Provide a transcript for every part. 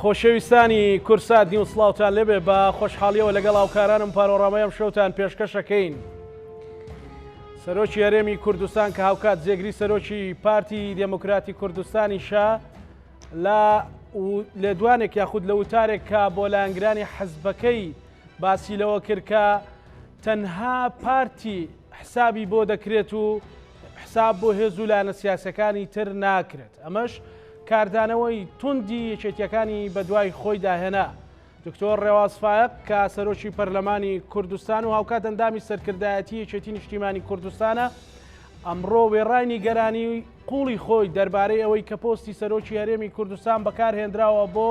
خۆشەویستانی کوردسات نیوز سڵاوتان لێبێ بە خۆشحاڵیەوە لەگەڵ هاوکارانم پانۆڕامای ئەم شەوتان پێشکەشەکەین. سەرۆکی هەرێمی کوردستان کە هاوکات جێگری سەرۆکی پارتی دێموکراتی کوردستانیشە لە لێدوانێک یاخود لە وتارێک کە بۆ لایەنگرانی حزبەکەی باسی لەوە کرد کە تەنها پارتی حسابی بۆ دەکرێت و حساب بۆ هێز و لایەنە سیاسەکانی تر ناکرێت ئەمەش کاردانەوەی توندی یەکێتیەکانی بەدوای خۆیدا هێنا. دکتۆر ڕێواز فایەق کە سەرۆکی پەرلەمانی کوردستان و هاوکات ئەندامی سەرکردایەتی یەکێتی نیشتیمانی کوردستانە ئەمڕۆ وێڕای نیگەرانی قوڵی خۆی دەربارەی ئەوەی کە پۆستی سەرۆکی هەرێمی کوردستان بەکارهێنراوە بۆ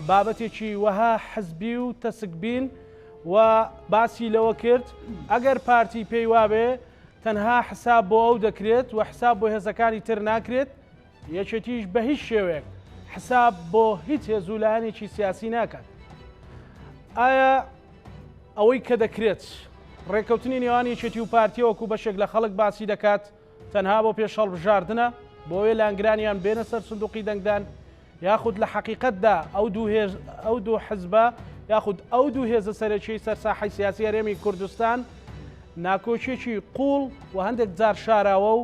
بابەتێکی وەها حزبی و تەسکبین و باسی لەوە کرد ئەگەر پارتی پێی وابێ تەنها حساب بۆ ئەو دەکرێت و حساب بۆ هێزەکانی تر ناکرێت، یەکێتیش بە هیچ شێوەیەک حساب بۆ هیچ هێز و لایەنێکی سیاسی ناکات. ئایا ئەوەی کە دەکرێت ڕێککەوتنی نێوان یەکێتی و پارتی وەکو بەشێک لە خەڵک باسی دەکات تەنها بۆ پێش هەڵبژاردنە بۆیە لانگرانیان بێنە سەر سندوقی دەنگدان یاخود لە حەقیقەتدا ئەو دوو هێز ئەو دوو حزبە یاخود ئەو دوو هێزە سەرەکیەی سەر ساحەی سیاسی هەرێمی کوردستان ناکۆکیەکی قوڵ و هەندێک جار شاراوە و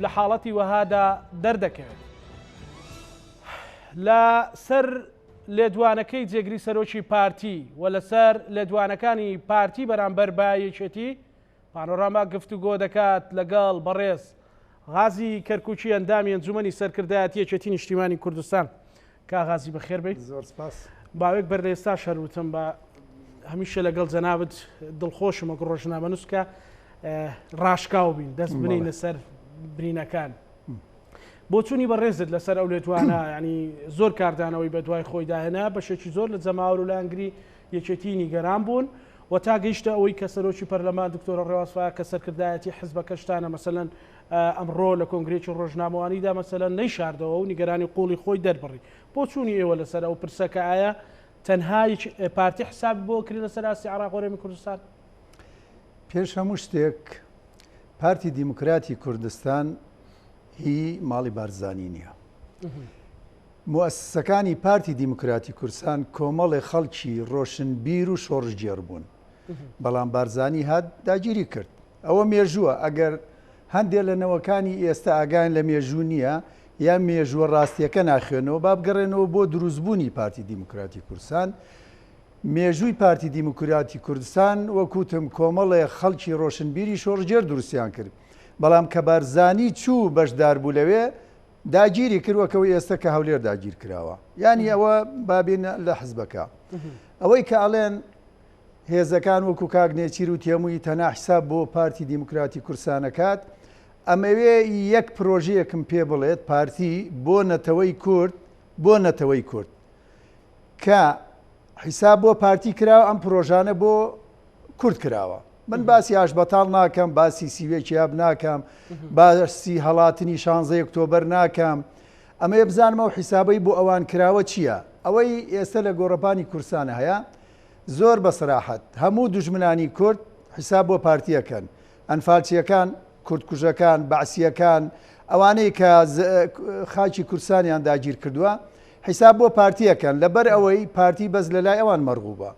لە حاڵەتی وەهادا دەردەکەوێت. لە سەر لێدوانەکەی جێگری سەرۆکی پارتی و لەسەر لێدوانەکانی پارتی بەرامبەر بە یەکێتی پانۆراما گفتوگۆ دەکات لەگەڵ بەڕێز غازی کەرکوکی ئەندامی ئەنجومەنی سەرکردایەتی یەکێتی نیشتیمانی کوردستان. کا غازی بەخێر بێی. زۆر سپاس. باوێک بەر لە ئێستاش هەر وتم بە هەمیشە لەگەڵ جەنابت دڵخۆشم وەک ڕۆژنامەنووس کە ڕاشکاو بین دەست بنینە سەر برینەکان. بۆچوونی بەڕێزت لەسەر ئەو لێدوانە ینی زۆر کاردانەوەی بە دوای خۆی داهێنا بەشێکی زۆر لە جەماوەر و لایەنگری یەکێتی نیگەران بوون و تا گەیشتە ئەوەی کە سەرۆکی پەرلەمان دکتۆرە ڕێواز فایەق کە سەرکردایەتی حزبەکەشتانە مەسەلەن ئەمڕۆ لە کۆنگرەیەکی ڕۆژنامەوانیدا مەسەلەن نەیشاردەوە و نیگەرانی قوڵی خۆی دەربڕی. بۆچوونی ئێوە لەسەر ئەو پرسە کە ئایا تەنها پارتی حسابی بۆ ئەکرێت لەسەر ئاستی عێراق و هەرێمی کوردستان؟ پێش هەموو شتێک پارتی دیموکراتی کوردستان هی ماڵی بارزانی نییە. موئەسسەکانی پارتی دیموکراتی کوردستان کۆمەڵێ خەڵکی ڕۆشنبیر و شۆڕشگێڕ بوون، بەڵام بارزانی هات داگیری کرد. ئەوە مێژووە، ئەگەر هەندێ لە نەوەکانی ئێستا ئاگایان لە مێژوو نییە یان مێژووە ڕاستییەکە ناخوێنەوە، با بگەڕێنەوە بۆ دروستبوونی پارتی دیموکراتی کوردستان. مێژووی پارتی دیموکراتی کوردستان وەک وتم کۆمەڵێ خەڵکی ڕۆشنبیری شۆڕشگێر دروستیان کرد، بەڵام کە بارزانی چوو بەشدار بوو لەوێ، داگیری کرد وەک ئەوەی ئێستا کە هەولێر داگیر کراوە یانی ئەوە بابین لە حزبەکە ئەوەی کە ئەڵێن هێزەکان وەکو کاک نێچیر و تێمووی تەنا حساب بۆ پارتی دیموکراتی کورسانەکات ئەمەوێ یەک پرۆژەیەکم پێ بڵێت پارتی بۆ نەتەوەی کورد بۆ نەتەوەی کورد کە حیساب بۆ پارتی کراوە ئەم پرۆژانە بۆ کورد کراوە من باسی ئاشبەتاڵ ناکەم باسی سیوێکی ئاب ناکەم باسی هەڵاتنی شانزەی ئۆکتۆبەر ناکەم ئەمەیە بزانم ئەو حیسابەی بۆ ئەوان کراوە چییە ئەوەی ئێستا لە گۆڕەپانی کورسانە هەیە زۆر بە سراحەت هەموو دوژمنانی کورد حیساب بۆ پارتیەکەن ئەنفالچیەکان کوردکوژەکان بەعسیەکان ئەوانەی کە خاکی کورسانیان داگیر کردووە حیساب بۆ پارتیەکەن لەبەر ئەوەی پارتی بەس لە لای ئەوان مەرغوبە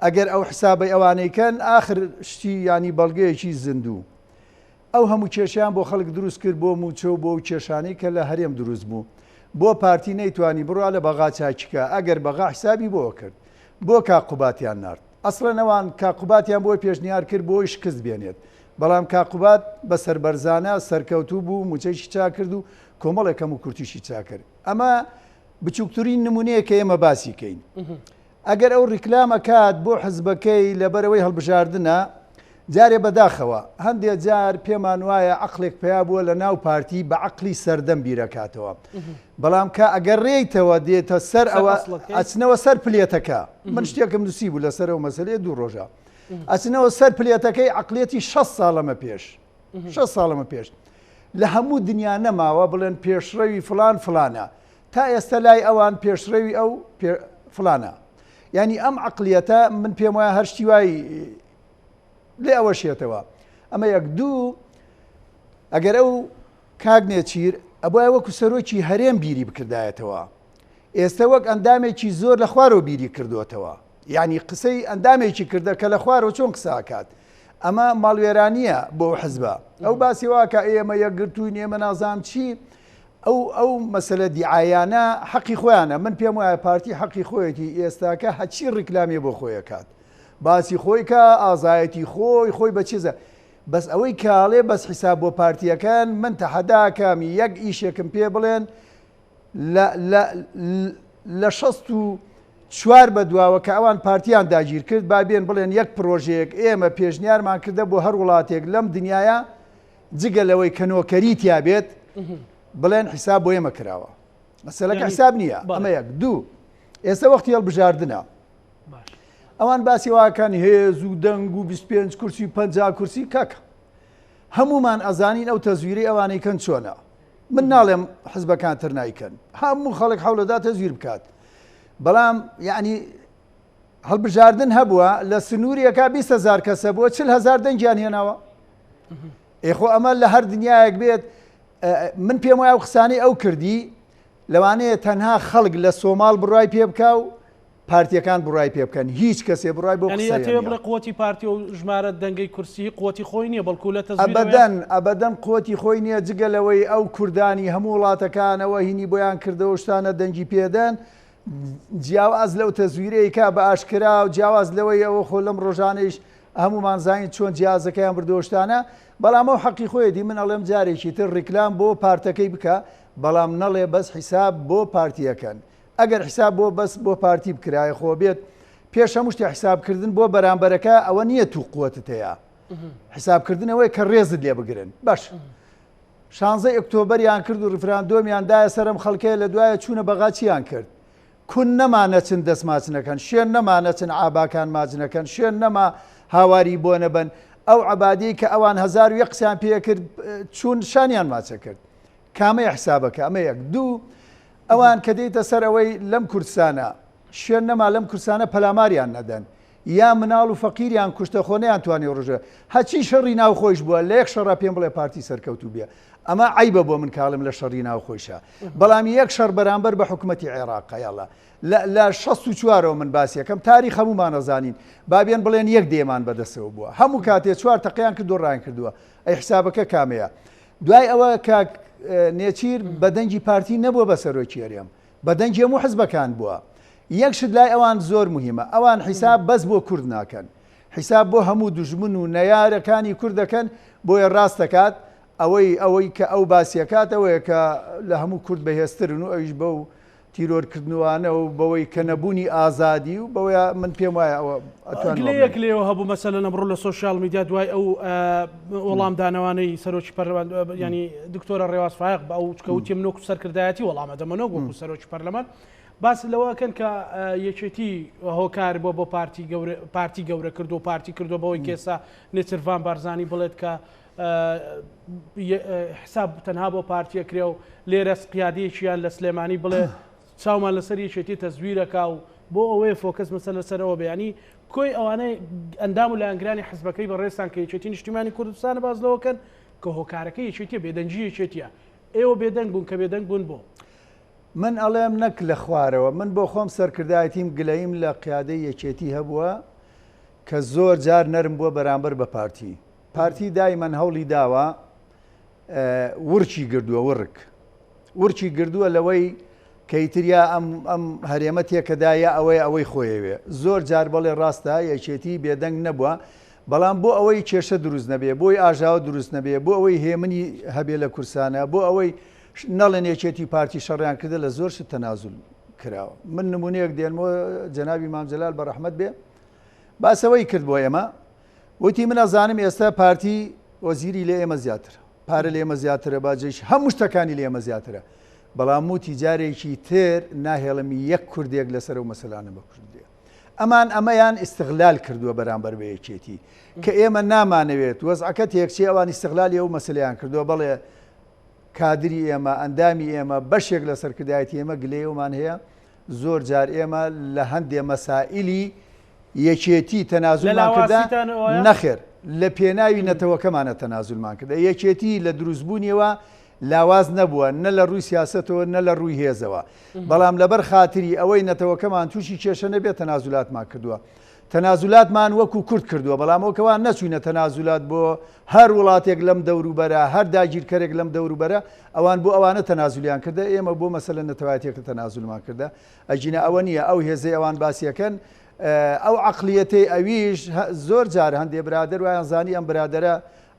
ئەگەر ئەو حسابەی ئەوانەی کەن ئاخر شتی ینی بەڵگەیەکی زیندوو ئەو هەموو کێشیان بۆ خەڵک دروست کرد بۆ موچە و بۆ و کێشانەی کە لە هەرێم دروست بوو بۆ پارتی نەیتوانی بڕوا لە بەغا چاکیکە ئەگەر بەغا حسابی بۆ کرد بۆ کاک قوباتیان نارد ئەسڵەن ئەوان کاک قوباتیان بۆی پێشنیار کرد بۆی شکست بێنێت بەڵام کاک قوبات بە سەربەرزانە سەرکەوتوو بوو موچەیشی چاک کرد و کۆمەڵێک کەم و کورتیشی چاک کرد ئەمە بچووکترین نمونەیە کە ئێمە باسی کەین ئەگەر ئەو ڕیکلام ئەکات بۆ حزبەکەی لەبەرئەوەی هەڵبژاردنە، جارێ بەداخەوە هەندێ جار پێمان وایە عەقڵێک پەیا بووە لە ناو پارتی بە عەقڵی سەردەم بیرەکاتەوە بەڵام کە ئەگەڕێیتەوە دێتە سەر ئەوە ئەچنەوە سەر پلێتەکە من شتێکم نووسی بوو لەسەر ئەو مەسەلەیە دوو ڕۆژە ئەچنەوە سەر پلێتەکەی عەقڵیەتی 6 ساڵەمە پێش 6 ساڵەمە پێش لە هەموو دنیا نەماوە بڵێن پێشڕەوی فلان فلانە تا ئێستا لای ئەوان پێشڕەوی ئەو فلانە یعنی ئەم عقلیەتە من پێم وایە هەر شتی وای لێ ئەوەشێتەوە ئەمە یەک دوو ئەگەر ئەو کاک نێچیر ئەبوایە وەکو سەرۆکی هەرێم بیری بکردایەتەوە. ئێستە وەک ئەندامێکی زۆر لە خوارەوە بیری کردووەتەوە. یانی قسەی ئەندامێکی کردە کە لە خوارەوە چۆن قسە ئەکات. ئەمە ماڵوێرانییە بۆ ئەو حزبە. ئەو باسی وا ئەکا ئێمە یەکگرتووین، ئێمە نازانم چی. ئەو ئەو مەسەلە دیعایانە حەقی خۆیانە. من پێم وایە پارتی حەقی خۆیەتی ئێستاکە هەچی ڕیکلامیە بۆ خۆی ئەکات. باسی خۆی کا، ئازایەتی خۆی، خۆی بە چیزە. بەس ئەوەی کە ئەڵێ بەس حیساب بۆ پارتیەکەن، من تەحەدا ئەکەم یەک ئیشێکم پێ بڵێن لە لە لە 64 بە دواوە کە ئەوان پارتیان داگیر کرد با بێن بڵێن یەک پرۆژەیەک ئێمە پێشنیارمان کردە بۆ هەر وڵاتێک لەم دنیاە جگە لەوەی کە نۆکەری تیا بێت بڵێن حیساب بۆ ئێمە کراوە. مەسەلەکە حساب نییە ئەمە یەک دوو ئێستا وەختی هەڵبژاردنە ئەوان باسی واکەن هێز و دەنگ و 25 کورسی 50 کورسی کاکە هەمومان ئەزانین ئەو تەزویری ئەوانەی کەن چۆنە من ناڵێم حزبەکان تر نایکەن هەموو خەڵک حەولەدا تەزویر بکات بەڵام یعنی هەڵبژاردن هەبووە لە سنوورێکا 20 هزار کەسە بووە 40 هزار دەنگیان هێناوە ئێخۆ ئەمە لە هەر دنیایەک بێت من پێم وایە ئەو قسانەی ئەو کردی لەوانەیە تەنها خەڵک لە سۆماڵ بڕای پێ بکا و پارتیەکان بڕای پێ بکەن هیچ کەسێ بڕای بۆ یعنی ئەتەوێ بڵێ قوتی پارتی و ژمارە دەنگەی کورسی قوتی خۆی نییە بەڵکو لە تەزویرەوەیە؟ ئەبەدەن ئەبەدەن قوتی خۆی نییە جگە لەوەی ئەو کوردانی هەموو وڵاتەکانەوە هینی بۆیان کردەوە شتانە دەنگی پێدەن جیاواز لەو تەزویرەی کا بە ئاشکرا و جیاواز لەوەی ئەوە خۆ لەم ڕۆژانەیش هەموومان زانین چۆن جیازەکەیان بردووە شتانە بەڵام ئەو حەقی خۆیەتی من ئەڵێم جارێکی تر ڕیکلام بۆ پارتەکەی بکە بەڵام نەڵێ بەس حیساب بۆ پارتیەکەن ئەگەر حیساب بۆ بەس بۆ پارتی بکرایە خۆ بێت پێش هەموو شتێ حیساب کردن بۆ بەرامبەرەکە ئەوە نییە تو قوتت هەیە حیساب کردن ئەوەیە کە ڕێزت لێ بگرن باش شانزەی ئۆکتۆبەریان کرد و ڕیفراندۆمیان دایە سەر ئەم خەڵکەیە لە دوایە چوونە بەغا چیان کرد کون نەما نەچن دەست ماچ نەکەن شوێن نەما نەچن عاباکان ماچ نەکەن شوێن نەما هاواری بۆ نەبەن ئەو عەبادیەی کە ئەوان 1001 قسەیان پێ کرد چوون شانیان ماچە کرد کامەیە حسابەکە ئەمە یەک دوو ئەوان کە دێیتە سەر ئەوەی لەم کوردستانە شوێن نەما لەم کوردستانە پەلاماریان نەدەن یا مناڵ و فەقیریان کوشتە خۆ نەیانتوانی ڕژێ هەچی شەڕی ناوخۆیش بووە لە یەک شەڕا پێم بڵێ پارتی سەرکەوتوو بێ ئەمە عەیبە بۆ من کاڵم لە شەڕی ناوخۆیشە بەڵام یەک شەڕ بەرامبەر بە حکومەتی عێراقە یاڵا لە 64ەوە من باسیەکەم تاریخ هەموومان ئەزانین با بێن بڵێن یەک دێمان بەدەسەوە بووە هەموو کاتێ چوار تەقیان کردو ڕایان کردووە ئەی حسابەکە کامەیە دوای ئەوە کاک نێچیر بە دەنگی پارتی نەبووە بە سەرۆکی هەرێم بە دەنگی هەموو حزبەکان بووە. یەک شت لای ئەوان زۆر موهیمە، ئەوان حیساب بەس بۆ کورد ناکەن، حیساب بۆ هەموو دوژمن و نەیارەکانی کورد دەکەن، بۆیە ڕاست دەکات، ئەوەی ئەوەی کە ئەو باسی ئەکات ئەوەیە کە لە هەموو کورد بەهێزترن و ئەویش بەو تیرۆرکردنوانە و بەوەی کە نەبوونی ئازادی و بەوەیە من پێم وایە ئەوە ئەتوانم وا گلەیەک بڵێم. لێوە هەبوو مەسەلەن ئەمڕۆ لە سۆشیال میدیا دوای ئەو وەڵامدانەوانەی سەرۆکی پەرلەمان ینی دکتۆرە ڕێواز فایق بە ئەو چکە وتی من وەکو سەرکردایەتی وەڵام ئەدەمە نەک وەکو سەرۆکی پەرلەمان باس لەوە ئەکەن کە یەکێتی هۆکار بووە بۆ پارتی گەورە پارتی گەورە کردو پارتی کردو بەوەی کێسا نێچیرڤان بارزانی بڵێت کە حساب تەنها بۆ پارتیە کرێ و لێرە قیادەیەکیان لە سلێمانی بڵێ چاومان لەسەر یەکێتی تەزویرەکە و بۆ ئەوەیە focus مەسە لەسەرەوە بێ ینی کۆی ئەوانەی ئەندام و لایەنگرانی حزبەکەی بەڕێزتان کە یەکێتی نیشتیمانی کوردستانە باس لەوە کەن کە هۆکارەکەی یەکێتیە بێدەنگی یەکێتیە ئێوە بێدەنگ بوون کە بێدەنگ بوون بۆ؟ من ئەڵێم نەک لە خوارەوە من بۆ خۆم سەرکردایەتیم گلەییم لە قیادەی یەکێتی هەبووە کە زۆر جار نەرم بووە بەرامبەر بە پارتی پارتی دایمەن هەوڵی داوە ورکی گردووە ورک ورکی گردووە لەوەی کە ئیتر یا ئەم ئەم هەرێمە تێکەدا یا ئەوەیە ئەوەی خۆیەوێ زۆر جار بەڵێ ڕاستە یەکێتی بێدەنگ نەبووە بەڵام بۆ ئەوەی کێشە دروست نەبێ بۆی ئاژاوە دروست نەبێ بۆ ئەوەی هێمنی هەبێ لە کورسانە بۆ ئەوەی نەڵێن یەکێتی پارتی شەڕیان کردە لە زۆر شت تەنازول کراوە من نمونەیەک دێنمەوە جەنابی مام جەلال بە ڕەحمەت بێ باسەوەی کرد بۆ ئێمە وتی من ئەزانم ئێستا پارتی وەزیری لە ئێمە زیاترە پارە لە ئێمە زیاترە باجەیش هەموو شتەکانی لە ئێمە زیاترە بەڵام وتی جارێکی تر ناهێڵم یەک کوردێک لەسەر ئەو مەسەلانە بەکوشت بدرێ ئەمان ئەمەیان ئیستغلال کردووە بەرامبەر بە یەکێتی کە ئێمە نامانەوێت وەزعەکە تێکچێ ئەوان ئیستغلالی ئەو مەسەلەیان کردووە بەڵێ کادری ئێمە ئەندامی ئێمە بەشێک لە سەرکردایەتی ئێمە گلەیەومان هەیە زۆر جار ئێمە لە هەندێ مەسائلی یەکێتی تەنازولمان کردە؟ نەخێر، لە پێناوی نەتەوەکەمانە تەنازولمان کردە. یەکێتی لە دروستبوونیەوە لاواز نەبووە نە لە ڕووی سیاسەتەوە نە لە ڕووی هێزەوە بەڵام لەبەر خاتری ئەوەی نەتەوەکەمان تووشی کێشە نەبێت تەنازولاتمان کردووە. تەنازولاتمان وەکو کورد کردووە، بەڵام وەکەوان نەچووینە تەنازولات بۆ هەر وڵاتێک لەم دەوروبەرە، هەر داگیرکەرێک لەم دەوروبەرە، ئەوان بۆ ئەوانە تەنازولیان کردە، ئێمە بۆ مەسەلە نەتەوایەتیەکە تەنازولمان کردە، ئەگینا ئەوە نییە ئەو هێزەی ئەوان باسیەکەن، ئەو عەقڵیەتەی ئەویش زۆر جار هەندێ برادەر وایان زانی ئەم برادەرە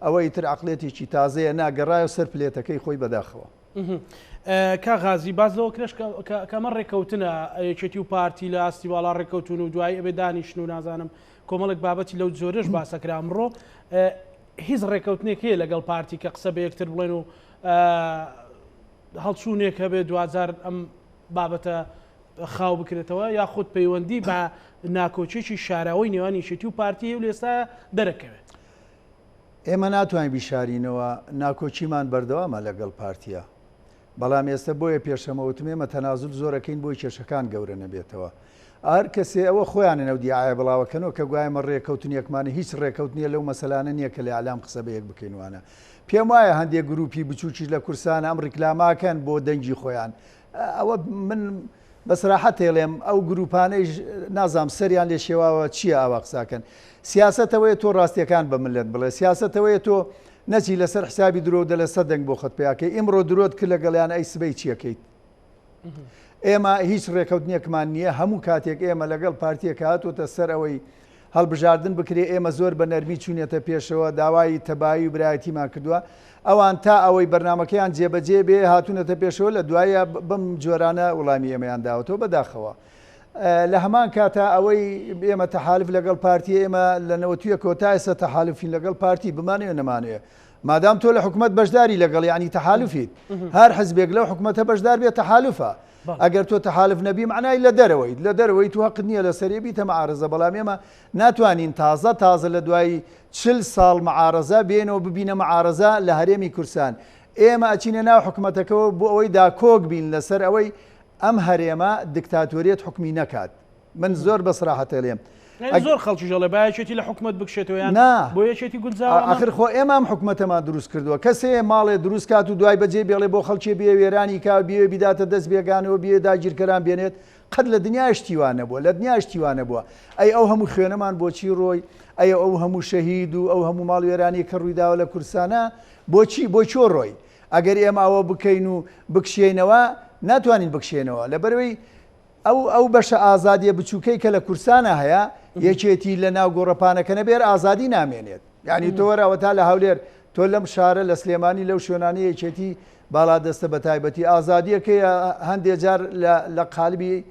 ئەوە ئیتر عەقڵیەتێکی تازەیە، نا گەڕایەوە سەر پلێتەکەی خۆی بەداخەوە. کاک غازی باس لەوە کرێش کە ئەمە ڕێککەوتنە یەکێتی و پارتی لە ئاستی باڵا ڕێککەوتون و دوایی ئەبێ دانیشن و نازانم کۆمەڵێک بابەتی لەو جۆرەش باسەکرا ئەمڕۆ هیچ ڕێککەوتنێک هەیە لەگەڵ پارتی کە قسە بە یەکتر بڵێن و هەڵچوونێک هەبێ دوجار ئەم بابەتە خاو بکرێتەوە یاخود پەیوەندی بە ناکۆکیی شاراوەی نێوان یەکێتی و پارتی هەیە و لێستا دەرەکەوێت. ئێمە ناتوانین بیشارینەوە ناکۆکیمان بەردەوامە لەگەڵ پارتیا بەڵام ئێستا بۆیە پێش ئەمە وتم ئێمە تەنازول زۆرەکەین بۆی کێشەکان گەورە نەبێتەوە هەر کەسێ ئەوە خۆیانن ئەو دیعایە بڵاوەکەنەوە کە گوایە ئێمە ڕێکەوتنێکمان هیچ ڕێکەوت نییە لەو مەسەلانە نییە کە لە ئیعلام قسە بە یەک بکەین وانە پێم وایە هەندێک گروپی بچووکیش لە کورسان ئەم ڕیکلاماکەن بۆ دەنگی خۆیان ئەوە من بە سراحەت ئەیڵێم ئەو گروپانەیش نازانم سەریان لێ شێواوە چیە ئاوا قساکەن سیاسەت ئەوەیە تۆ ڕاستیەکان بە مللەت بڵێ سیاسەت ئەوەیە تۆ نەچی لەسەر حسابی درۆ و دەلەسە دەنگ بۆ خۆت پیاکەی ئیمڕۆ درۆت کرد لەگەڵیان ئەی سبەی چیەکەیت ئێمە هیچ ڕێکەوتنێکمان نییە هەموو کاتێک ئێمە لەگەڵ پارتیەکە هاتوتە سەر ئەوەی هەڵبژاردن بکرێ، ئێمە زۆر بە نەرمی چوونیەتە پێشەوە، داوای تەبایی و برایەتیمان کردووە، ئەوان تا ئەوەی بەرنامەکەیان جێبەجێ بێ هاتوونەتە پێشەوە، لە دوایە بەم جۆرانە وڵامی ئێمەیان داوەتەوە، بەداخەوە. لە هەمان کاتا ئەوەی ئێمە تەحالف لەگەڵ پارتی، ئێمە لە نەوەتویەکەوە تا ئێستا تەحالفین لەگەڵ پارتی، بمانەوێ نەمانەوێ. مادام تۆ لە حکومەت بەشداری لەگەڵ یانی تەحالفیت. هەر حزبێک لەو حکومەتە بەشدار بێ تەحالفە. ئەگەر تۆ تەحالف نەبی مەعنای لە دەرەوەیت لە دەرەوەی تو هەقت نییە لەسەرێ بیتە معارەزە بەڵام ئێمە ناتوانین تازە تازە لە دوای چل ساڵ معارەزە بێنەوە ببینە معارەزە لە هەرێمی کورسان ئێمە ئەچینە ناو حکومەتەکەەوە بۆ ئەوەی داکۆک بین لەسەر ئەوەی ئەم هەرێمە دکتاتۆریەت حکومی نەکات من زۆر بە سراحەت ئەلێم. یانی زۆر خەڵکیش ئەڵێ با یەکێتی لە حکومەت بکشێتەوە یان نا بۆ یەکێتی گونجاوە ئەمە؟ ئاخر خۆ ئێمە ئەم حکومەتەمان دروست کردووە کەسێ ماڵێ دروست کات و دوای بەجێ بێڵێ بۆ خەڵکێ بێ وێرانی کا و بێ بیداتە دەست بێگانەوە بێ داگیرکەران بێنێت قەت لە دنیای شتی وا نەبووە لە دنیای شتی وا نەبووە ئەی ئەو هەموو خوێنەمان بۆچی ڕۆی ئەی ئەو هەموو شەهید و ئەو هەموو ماڵ وێرانی کە ڕوویداوە لە کوردستانە بۆچی بۆ کوێ ڕۆی ئەگەر ئێمە ئەوە بکەین و بکشێینەوە ناتوانین بکشێنەوە لەبەرەوەی ئەو ئەو بەشە ئازادیە بچوکەی کە لە کورسانا هەیە یەکێتی لە ناو گۆڕەپانەکە نەبێ هەر ئازادی نامێنێت یعنی تۆ وەرە ئەوەتا لە هەولێر تۆ لەم شارە لە سلێمانی لەو شوێنانە یەکێتی باڵا دەستە بە تایبەتی ئازادیەکەی هەندێ جار لە قالبی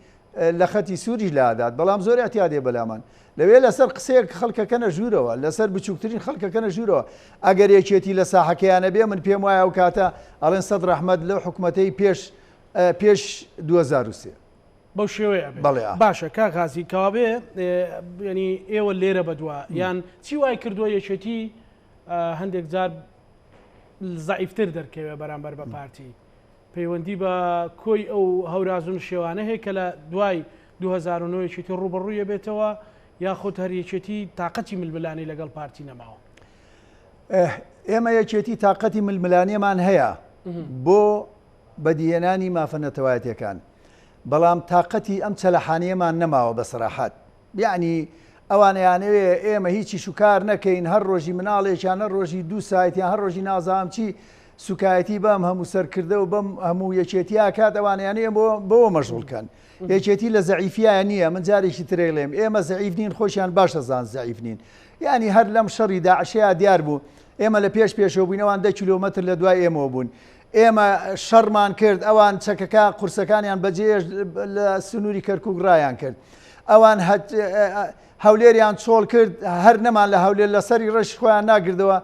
لە خەتی سووریش لادات بەڵام زۆر اعتیادێ بەلامان لەوێ لەسەر قسەیەک خەڵکەکەنە ژوورەوە لەسەر بچووکترین خەڵکەکەنە ژوورەوە ئەگەر یەکێتی لە ساحەکەیانە بێ من پێم وایە ئەو کاتە ئەڵێن سەد ڕەحمەت لەو حکومەتەی پێش پێش 2003. بەو شێوەیە ئەبێ. بەڵێ ئا. باشە کاک غازی کەوابێ یەنی ئێوە لێرە بەدوا یان چی وای کردووە یەکێتی هەندێک جار زەعیفتر دەرکەوێ بەرامبەر بە پارتی پەیوەندی بە کۆی ئەو هەوراز و نشێوانە هەیە کە لە دوای 2009 یەکێتی ڕووبەڕوویە بێتەوە یاخود هەر یەکێتی تاقەتی ململانێی لەگەڵ پارتی نەماوە؟ ئێمە یەکێتی تاقەتی ململانێمان هەیە بۆ بەدیهێنانی مافە نەتەوایەتیەکان بەڵام تاقەتی ئەم چەلەحانیەمان نەماوە بە سەراحەت یەعنی ئەوان ئەیانەوێ ئێمە هیچی شوکار نەکەین هەر ڕۆژی مناڵێکیان هەر ڕۆژی دوو سایتیان هەر ڕۆژی نازانم چی سوکایەتی بەم هەموو سەرکردە و بەم هەموو یەکێتیا کات ئەوان ئەیانەوێ بەوە مەشغوڵ کەن یەکێتی لە زەعیفیایە نییە من جارێکی ترەیڵێم ئێمە زەعیف نین خۆشیان باشە زان زەعیف نین یعنی هەر لەم شەڕی داعشەیە دیار بوو ئێمە لە پێش پێشەوە بووین ئەوان دە کیلۆمەتر لە دوای ئێمەوە بوون ئێمە شەڕمان کرد، ئەوان چەکەکە قورسەکانیان بەجێهێشت لە سنووری کەرکووک ڕایان کرد. ئەوان هەولێریان چۆڵ کرد، هەر نەمان لە هەولێر لە سەری ڕەش خۆیان ناگردەوە،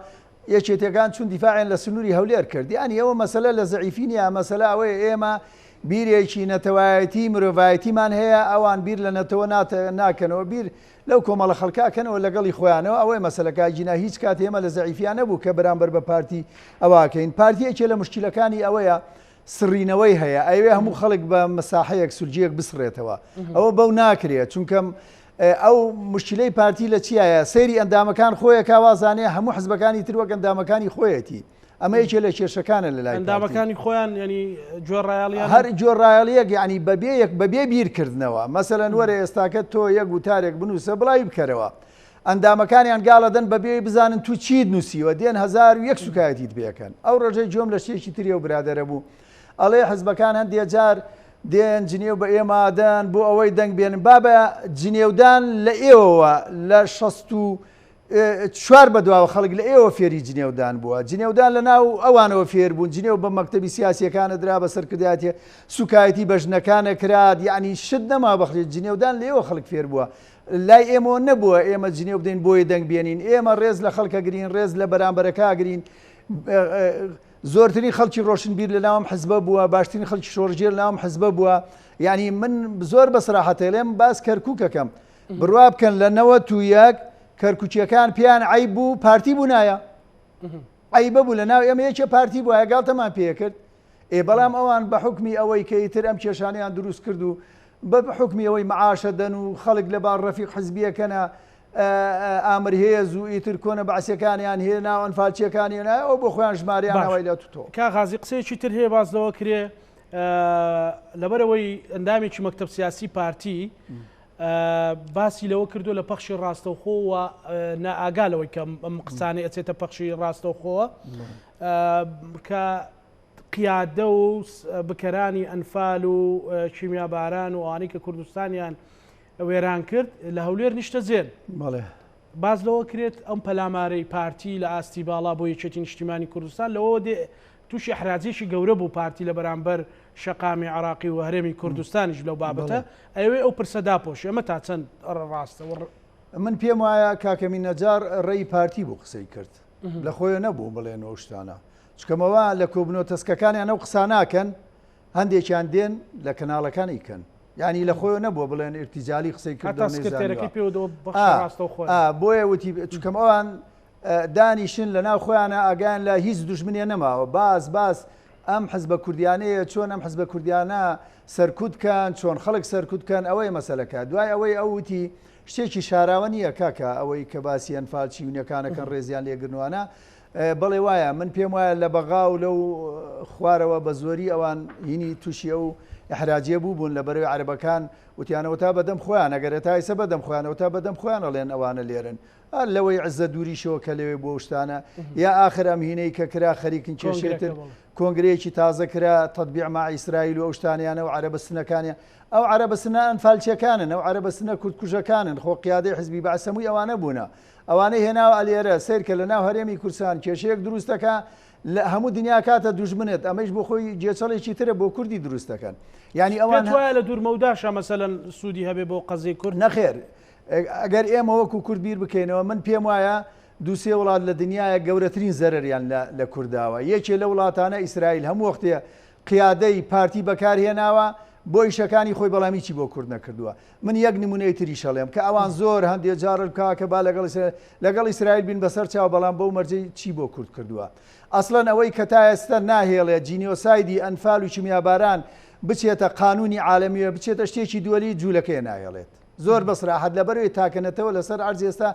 یەکێتیەکان چوون دیفاعیان لە سنووری هەولێر کرد. یانی ئەوە مەسەلە لە زەعیفی نییە، مەسەلە ئەوەیە ئێمە بیرێکی نەتەوایەتی مرۆڤایەتیمان هەیە، ئەوان بیر لە نەتەوە ناکەنەوە، بیر لەو کۆمەڵە خەڵکە ئەکەنەوە لەگەڵی خۆیانەوە ئەوەیە مەسەلەکە ئەگینا هیچ کات ئێمە لە زەعیفیا نەبوو کە بەرامبەر بە پارتی ئەوە ئەکەین پارتی یەکێ لە مشکیلەکانی ئەوەیە سڕینەوەی هەیە ئەیەوێ هەموو خەڵک بە مەساحەیەک سولجیەک بسڕێتەوە ئەوە بەو ناکرێت چونکە ئەو مشکلەی پارتی لە چیایە سەیری ئەندامەکان خۆیەکا وازانێ هەموو حزبەکانی تر وەک ئەندامەکانی خۆیەتی ئەمە یەکێ لە کێشەکانە لە لای ئەندامەکانی خۆیان ینی گوێڕایەڵیان هەر گوێڕایەڵیەک یعنی بەبێ یەک بەبێ بیرکردنەوە مەسەلەن وەرە ئێستاکە تۆ یەک وتارێک بنووسە بڵاوی بکەرەوە ئەندامەکانیان گاڵەدەن بەبێ بزانن تو چیت نووسیوە دێن 1001 سوکایەتیت پێکەن ئەو ڕۆژەی گوێم لە شتێکی تری ئەو برادەرە بوو ئەڵێ حزبەکان هەندێ جار دێن جنێو بە ئێمە ئەدەن بۆ ئەوەی دەنگ بێنن بابە جنێودان لە ئێوەوە لە 64 بەدواوە خەڵک لە ئێوە فێری جنێودان بووە جنێودان لە ناو ئەوانەوە فێر بوون جنێو بە مەکتەبی سیاسیەکانە درا بە سەرکردایەتی سوکایەتی بە ژنەکانە کرا یعنی شت نەما بەخرێت جنێودان لە ئێوە خەڵک فێر بووە لای ئێمەوە نەبووە ئێمە جنێو بدەین بۆیە دەنگ بێنین ئێمە ڕێز لە خەڵکە گرین ڕێز لە بەرامبەرەکە گرین زۆرترین خەڵکی ڕۆشنبیر لە ناوم حزبە بووە باشترین خەڵکی شۆڕژێر لە ناوم حزبە بووە یعنی من زۆر بە سراحەتێلێم باس کەرکووکەکەم بڕوا بکەن لە 91 کەرکوچیەکان پێیان عیب بوو پارتی بوو نایە عیبە بوو لە ناو ئێمە یەکێ پارتی بووە گاڵتەمان پێکرد ئێ بەڵام ئەوان بە حکمی ئەوەی کە ئیتر ئەم کێشانیان دروست کرد و بە حکمی ئەوەی معاشە دەن و خەڵک لە بار ڕەفیق حزبیەکەنە ئامر هێز و ئیتر کۆنە بەعسیەکانیان هێنا و ئەنفالچیەکانی هێنا ئەو بۆ خۆیان ژمارەیان باش ئاوای لە توتۆ. کاک غازی قسەیەکی تر هەیە باس لەوە کرێ لەبەرئەوەی ئەندامێکی مەکتەب سیاسی پارتی باسی لەوە کردو لە پەخشی ڕاستەوخۆ و نائاگا لەوەی کە ئەم قسانەی ئەچێتە پەخشی ڕاستەوخۆوە کە قیادە و بکەرانی ئەنفال و کیمیاباران و ئەوانەی کە کوردستانیان وێران کرد لە هەولێر نیشتەجێن. بەڵێ. باس لەوە کرێت ئەم پەلامارەی پارتی لە ئاستی باڵا بۆ یەکێتی نیشتیمانی کوردستان لەوەوە دێ تووشی ئەحراجێکی گەورە بوو پارتی لە بەرامبەر شەقامی عراقی و هەرێمی کوردستانیش لەو بابەتە ئەوێ ئەو پرسە داپۆشی ئەمە تا چەند ڕاستە؟ من پێم وایە کاک ئەمین نەجار ڕێی پارتی بوو قسەی کرد لە خۆیە نەبوو بڵێن ئەو شتانە چکەمەوە لە کۆبنەوە تەسکەکانیان ئەو قسە ناکەن هەندێکیان دێن لە کەناڵەکان ئیکەن یانی لە خۆیەوە نەبووە بڵێن ئیرتیجالی قسەی کردەوە هەتا سکرتێرەکەی نەیزانیوە پێوە بەخشە ئا ڕاستەوخۆیان. ئا بۆیە وتی چونکەم ئەوان دانیشن لە ناو خۆیانە ئاگایان لە هیچ دوژمنێ نەماوە باس باس ئەم حزبە کوردیانەیە چۆن ئەم حزبە کوردیانە سەرکوت کەن چۆن خەڵک سەرکوت کەن ئەوەیە مەسەلەکە دوای ئەوەی ئەو وتی شتێکی شاراوە نییە کاکە ئەوەی کە باسی ئەنفال چیونەکانەکەن ڕێزیان لێگرنوانە بەڵێ وایە من پێم وایە لە بەغا و لەو خوارەوە بە زۆری ئەوان هینی تووشی ئەو ئیحراجیە بوو بوون لە بەرەوی عەرەبەکان وتیانەوە تا بەدەم خۆیان ئەگەر تا ئیسە بەدەم خۆیانەوە تا بەدەم خۆیان ئەڵێن ئەوانە لێرن هەر لەوەی عزە دووریشەوە کە لەوێ بووە شتانە یا ئاخر ئەم هینەی کە کرا خەریکن کێشێتر کۆنگرەیەکی تازە کرا تطبیع مع ئیسرائیل و ئەو شتانیانە و عەرەبە سنەکانیان ئەو عەرەبە سنە ئەنفالچیەکانن ئەو عەرەبە سنە کوردکوژەکانن خۆ قیادەی حزبی بەعس هەمووی ئەوانە بوونە ئەوانەی هێناوە ئەلێرە سەیرکە لە ناو هەرێمی کوردستان کێشەیەک دروست دەکا لە هەموو دنیا کاتە دوژمنت ئەمەیش بۆ خۆی گێچەڵێکی ترە بۆ کوردی دروست دەکەن یعنی ئەوان پێت وایە لە دوور مەوداشا مەسەلەن سوودی هەبێ بۆ قەزیەی کورد؟ نەخێر ئەگەر ئێمە وەکو کورد بیر بکەینەوە من پێم وایە دوو سێ وڵات لە دنیایە گەورەترین زەرەریان لە کورداوە یەکێ لە وڵاتانە ئیسرائیل هەموو وەختێ قیادەی پارتی بەکار هێناوە بۆ ئیشەکانی خۆی بەڵام هیچی بۆ کورد نەکردووە من یەک نمونەی تریش ئەڵێم کە ئەوان زۆر هەندێ جار کاکە با لەگەڵ لەگەڵ ئیسرائیل بین بەسەر چاو بەڵام بەو مەرجەی چی بۆ کورد کردووە ئەسڵەن ئەوەی کە تا ئێستا ناهێڵێ جینیۆسایدی ئەنفال و کیمیاباران بچێتە قانونی عالەمیوە بچێتە شتێکی دووەلی جوولەکەیە ناهێڵێت زۆر بەسراحەت لەبەرەوەی تاکە نەتەوە لەسەر عەرز ئێستا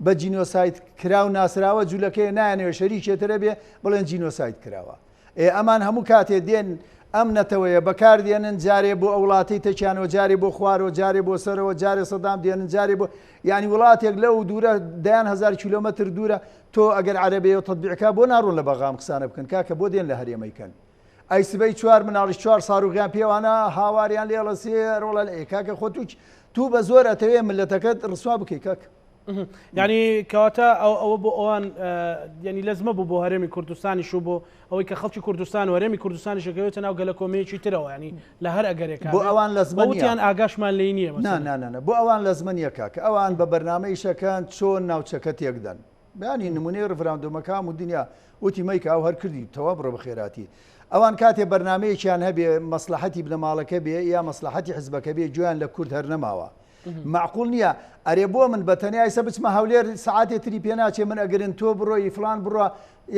بە جینۆساید کراو ناسراوە جوولەکەیە نایانەوێ شەریکێترە بێ بڵێن جینۆساید کراوە ئێ ئەمان هەموو کاتێ دێن ئەم نەتەوەیە بەکار دێنن جارێ بۆ ئەو وڵاتەی تەکیانەوە جارێ بۆ خوارەوە جارێ بۆ سەرەوە جارێ سەدام دێنن جارێ بۆ یعنی وڵاتێک لەو دوورە دەیان هەزار کیلۆمەتر دوورە تۆ ئەگەر عەرەبەیە و تەتبیعکا بۆ ناڕۆن لە بەغام قسانە بکەن کاکە بۆ دێن لە هەرێمەیکەن ئەی سبەی چوار مناڵیش چوار ساروغیان پێوانە هاواریان لێڵەسێ ڕۆڵە ئێ کاکە خۆ تو تو بە زۆر ئەتەوێ ملەتەکەت ڕسوا بکەی کاکە یعنی کەواتە ئەوە بۆ ئەوان یعنی لەزمە بوو بۆ هەرێمی کوردستانیش و بۆ ئەوەی کە خەڵکی کوردستان و هەرێمی کوردستانیش ئەکەوێتە ناو گەلەکۆمەیەکی ترەوە یعنی لە هەر ئەگەرێکا بۆ ئەوان لەزمە نییە. وتیان ئاگاشمان لێی نییە نا مەسەلەن. نا نا نا بۆ ئەوان لەزمە نییە کاکە ئەوان بە بەرنامە ئیشەکەن چۆن ناوچەکە تێکدەن بیانی نمونەی ڕفراندۆمەکە هەموو دنیا وتی مەیکە ئەو هەر کردی تەوا بڕۆ بەخێراتی ئەوان کاتێ بەرنامەیەکیان هەبێ مەسلحەتی بنەماڵەکە بێ یا مەسلحەتی حزبەکە بێ گوێیان لە کورد هەر نەماوە مەعقول نیە ئەرێ بۆ من بە تەنیا ئیسە بچمە هەولێر سەعاتێ تری پێ ناچێ من ئەگرن تۆ بڕۆی فلان بڕە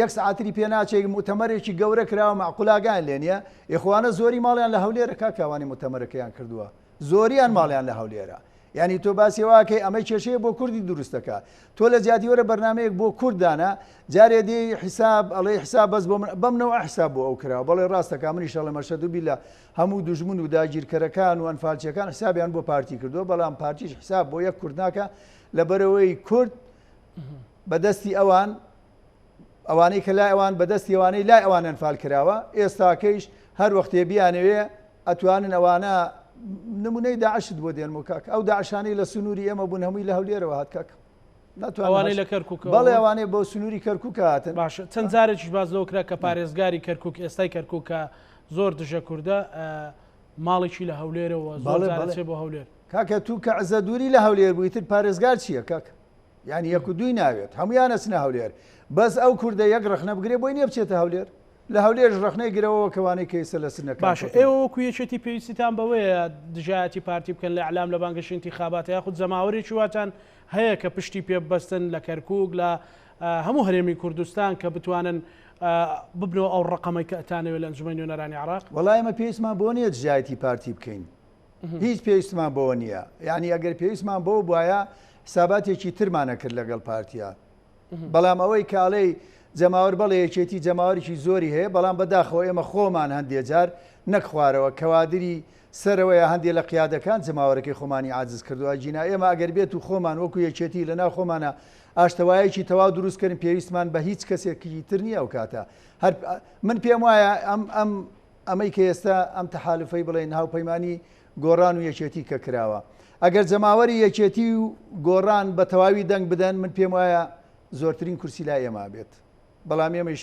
یەک سەعاتری پێ ناچێ موتەمەرێکی گەورە کراوە مەعقول ئاگایان لێ نیە ئێخوانە زۆری ماڵیان لە هەولێرە کاکە ئەوانەی موتەمەرەکەیان کردووە زۆریان ماڵیان لە هەولێرە. یعنی تۆ باسی واکەی ئەمە کێشەیە بۆ کوردی دروستەکە تۆ لە جیاتی وەرە بەرنمەیەک بۆ کورد دانا جارێ دێی حیساب ئەڵێی حیساب بەس بۆ من بەم نەوعە حیساب بۆ ئەو کراوە بەڵێ ڕاستەکا منیش ئەڵێم ئەشهەدو بیللا هەموو دوژمن و داگیرکەرەکان و ئەنفالچیەکان حیسابیان بۆ پارتی کردووە بەڵام پارتیش حیساب بۆ یەک کورد ناکا لەبەرئەوەی کورد بەدەستی ئەوان ئەوانەی کە لای ئەوان بەدەستی ئەوانەی لای ئەوان ئەنفال کراوە ئێستاکەیش هەر وەختێ بیانەوێ ئەتوانن ئەوانە نمونەی داعشت بۆ دێنم کاک ئەو داعشانەی لە سنووری ئێمە بوون هەمووی لە هەولێرەوە هات کاک ئەوانەی لە کەرکووکەوە بەڵێ ئەوانەی بۆ سنووری کەرکووک هاتن. باشە چەند جارێکیش باس لەوە کرا کە پارێزگاری کەرکووک ئێستای کەرکووک کە زۆر دژە کوردە ماڵێکی لە هەولێرەوە زۆر بەڵێ جار بەڵێ ئەچێ بۆ هەولێر. کاکە تو کە عزە دووری لە هەولێر بووی تر پارێزگار چییە کاکە یانی یەک و دووی ناوێت هەمویان ئەچنە هەولێر بەس ئەو کوردە یەک ڕەخنە بگرێ بۆی نییە بچێتە هەولێر لە هەولێرش ڕەخنەی گرەوە کەوانەی کە ئێستا لە سنەکان باشە کەوتن. ئێوە وەکو یەکێتی پێویستیتان بەوەیە دژایەتی پارتی بکەن لە ئیعلام لە بانگەشەی ئینتیخابات یاخود جەماوەرێکی واتان هەیە کە پشتی پێ ببەستن لە کەرکوک لە هەموو هەرێمی کوردستان کە بتوانن ببنەوە ئەو ڕەقەمەی کە ئەتانەوێت لە ئەنجومەنی نوێنەرانی عێراق؟ وەڵا ئێمە پێویستمان بەوە نییە دژایەتی پارتی بکەین هیچ پێویستمان بەوە نییە یعنی ئەگەر پێویستمان بەوە بوایە حساباتێکی ترمان ئەکرد لەگەڵ پارتیا بەڵام ئەوەی کە ئەڵێی جەماوەر بەڵێ یەکێتی جەماوەرێکی زۆری هەیە بەڵام بەداخەوە ئێمە خۆمان هەندێ جار نەک خوارەوە کەوادری سەرەوە یا هەندێ لە قیادەکان جەماوەرەکەی خۆمانی عاجز کردووە ئەگینا ئێمە ئەگەر بێت و خۆمان وەکو یەکێتی لەناو خۆمانە ئاشتەوایەکی تەواو دروست کەین پێویستمان بە هیچ کەسێکی تر نییە ئەو کاتە هەر من پێم وایە ئەم ئەم ئەمەی کە ئێستا ئەم تەحالفەی بڵێن هاوپەیمانی گۆڕان و یەکێتی کە کراوە ئەگەر جەماوەری یەکێتی و گۆڕان بە تەواوی دەنگ بدەن من پێم وایە زۆرترین کورسی لای ئێمە بێت بەڵام ئێمەش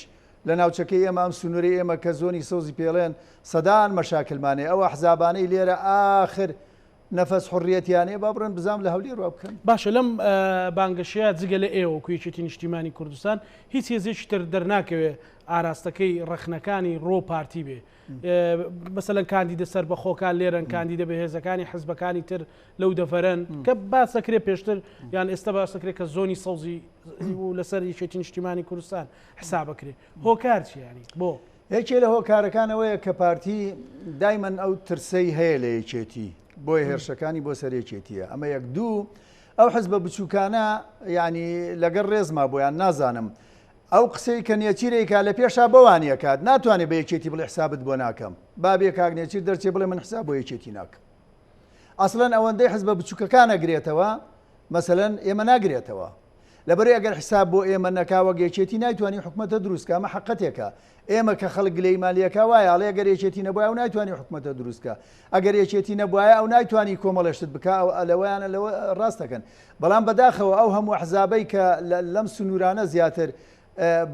لە ناوچەکەی ئێمە ئەم سنوورەی ئێمە کە زۆنی سەوزی پێڵێن سەدان مەشاکلمانەیە ئەو ئەحزابانەی لێرە ئاخر نەفەس حوڕیەتیان هەیە با بڕۆن بزانم لە هەولێر وا بکەن. باشە لەم بانگەشەیە جگە لە ئێوە وەکو یەکێتی نیشتیمانی کوردستان هیچ هێزێکی تر دەرناکەوێ ئاراستەکەی ڕەخنەکانی ڕۆ پارتی بێ مەسەلەن کاندیدە سەربەخۆکان لێرەن کاندیدە بەهێزەکانی حزبەکانی تر لەو دەڤەرەن کە باسەکرێ پێشتر یان ئێستا باسەکرێت کە زۆنی سەوزی لەسەر یەکێتی نیشتیمانی کوردستان حسابەکرێ هۆکار چیانی بۆ؟ یەکێ لە هۆکارەکان ئەوەیە کە پارتی دایمەن ئەو ترسەی هەیە لە یەکێتی بۆیە هێرشەکانی بۆ سەر یەکێتیە ئەمە یەک دوو ئەو حزبە بچووکانە یعنی لەگەڵ ڕێزما بۆیان نازانم ئەو قسەی کە نێچیر ئەیکا لە پێشا بەوان ئەکات ناتوانێ بە یەکێتی بڵێ حسابت بۆ ناکەم با بێ کاک نێچیر دەرچێ بڵێ من حساب بۆ یەکێتی ناکەم ئەسڵەن ئەوەندەی حزبە بچووکەکان ئەگرێتەوە مەسەلەن ئێمە ناگرێتەوە لەبەرئ ئەگەر حساب بۆ ئێمە نەکا وەک یەکێتی نایتوانی حکومەتە دروست کا ئەمە حەقەتێکە ئێمە کە خەڵک گلەیمان لێکا وایە ئەڵێ ئەگەر یەکێتی نەبوایە ئەو نایتوانی حکومەتە دروست کا ئەگەر یەکێتی نەبوایە ئەو نایتوانی کۆمەڵێ شت بکا ئەو لەوەیانە لەوە ڕاست دەکەن بەڵام بەداخەوە ئەو هەموو ئەحزابەی کە لەم سنوورانە زیاتر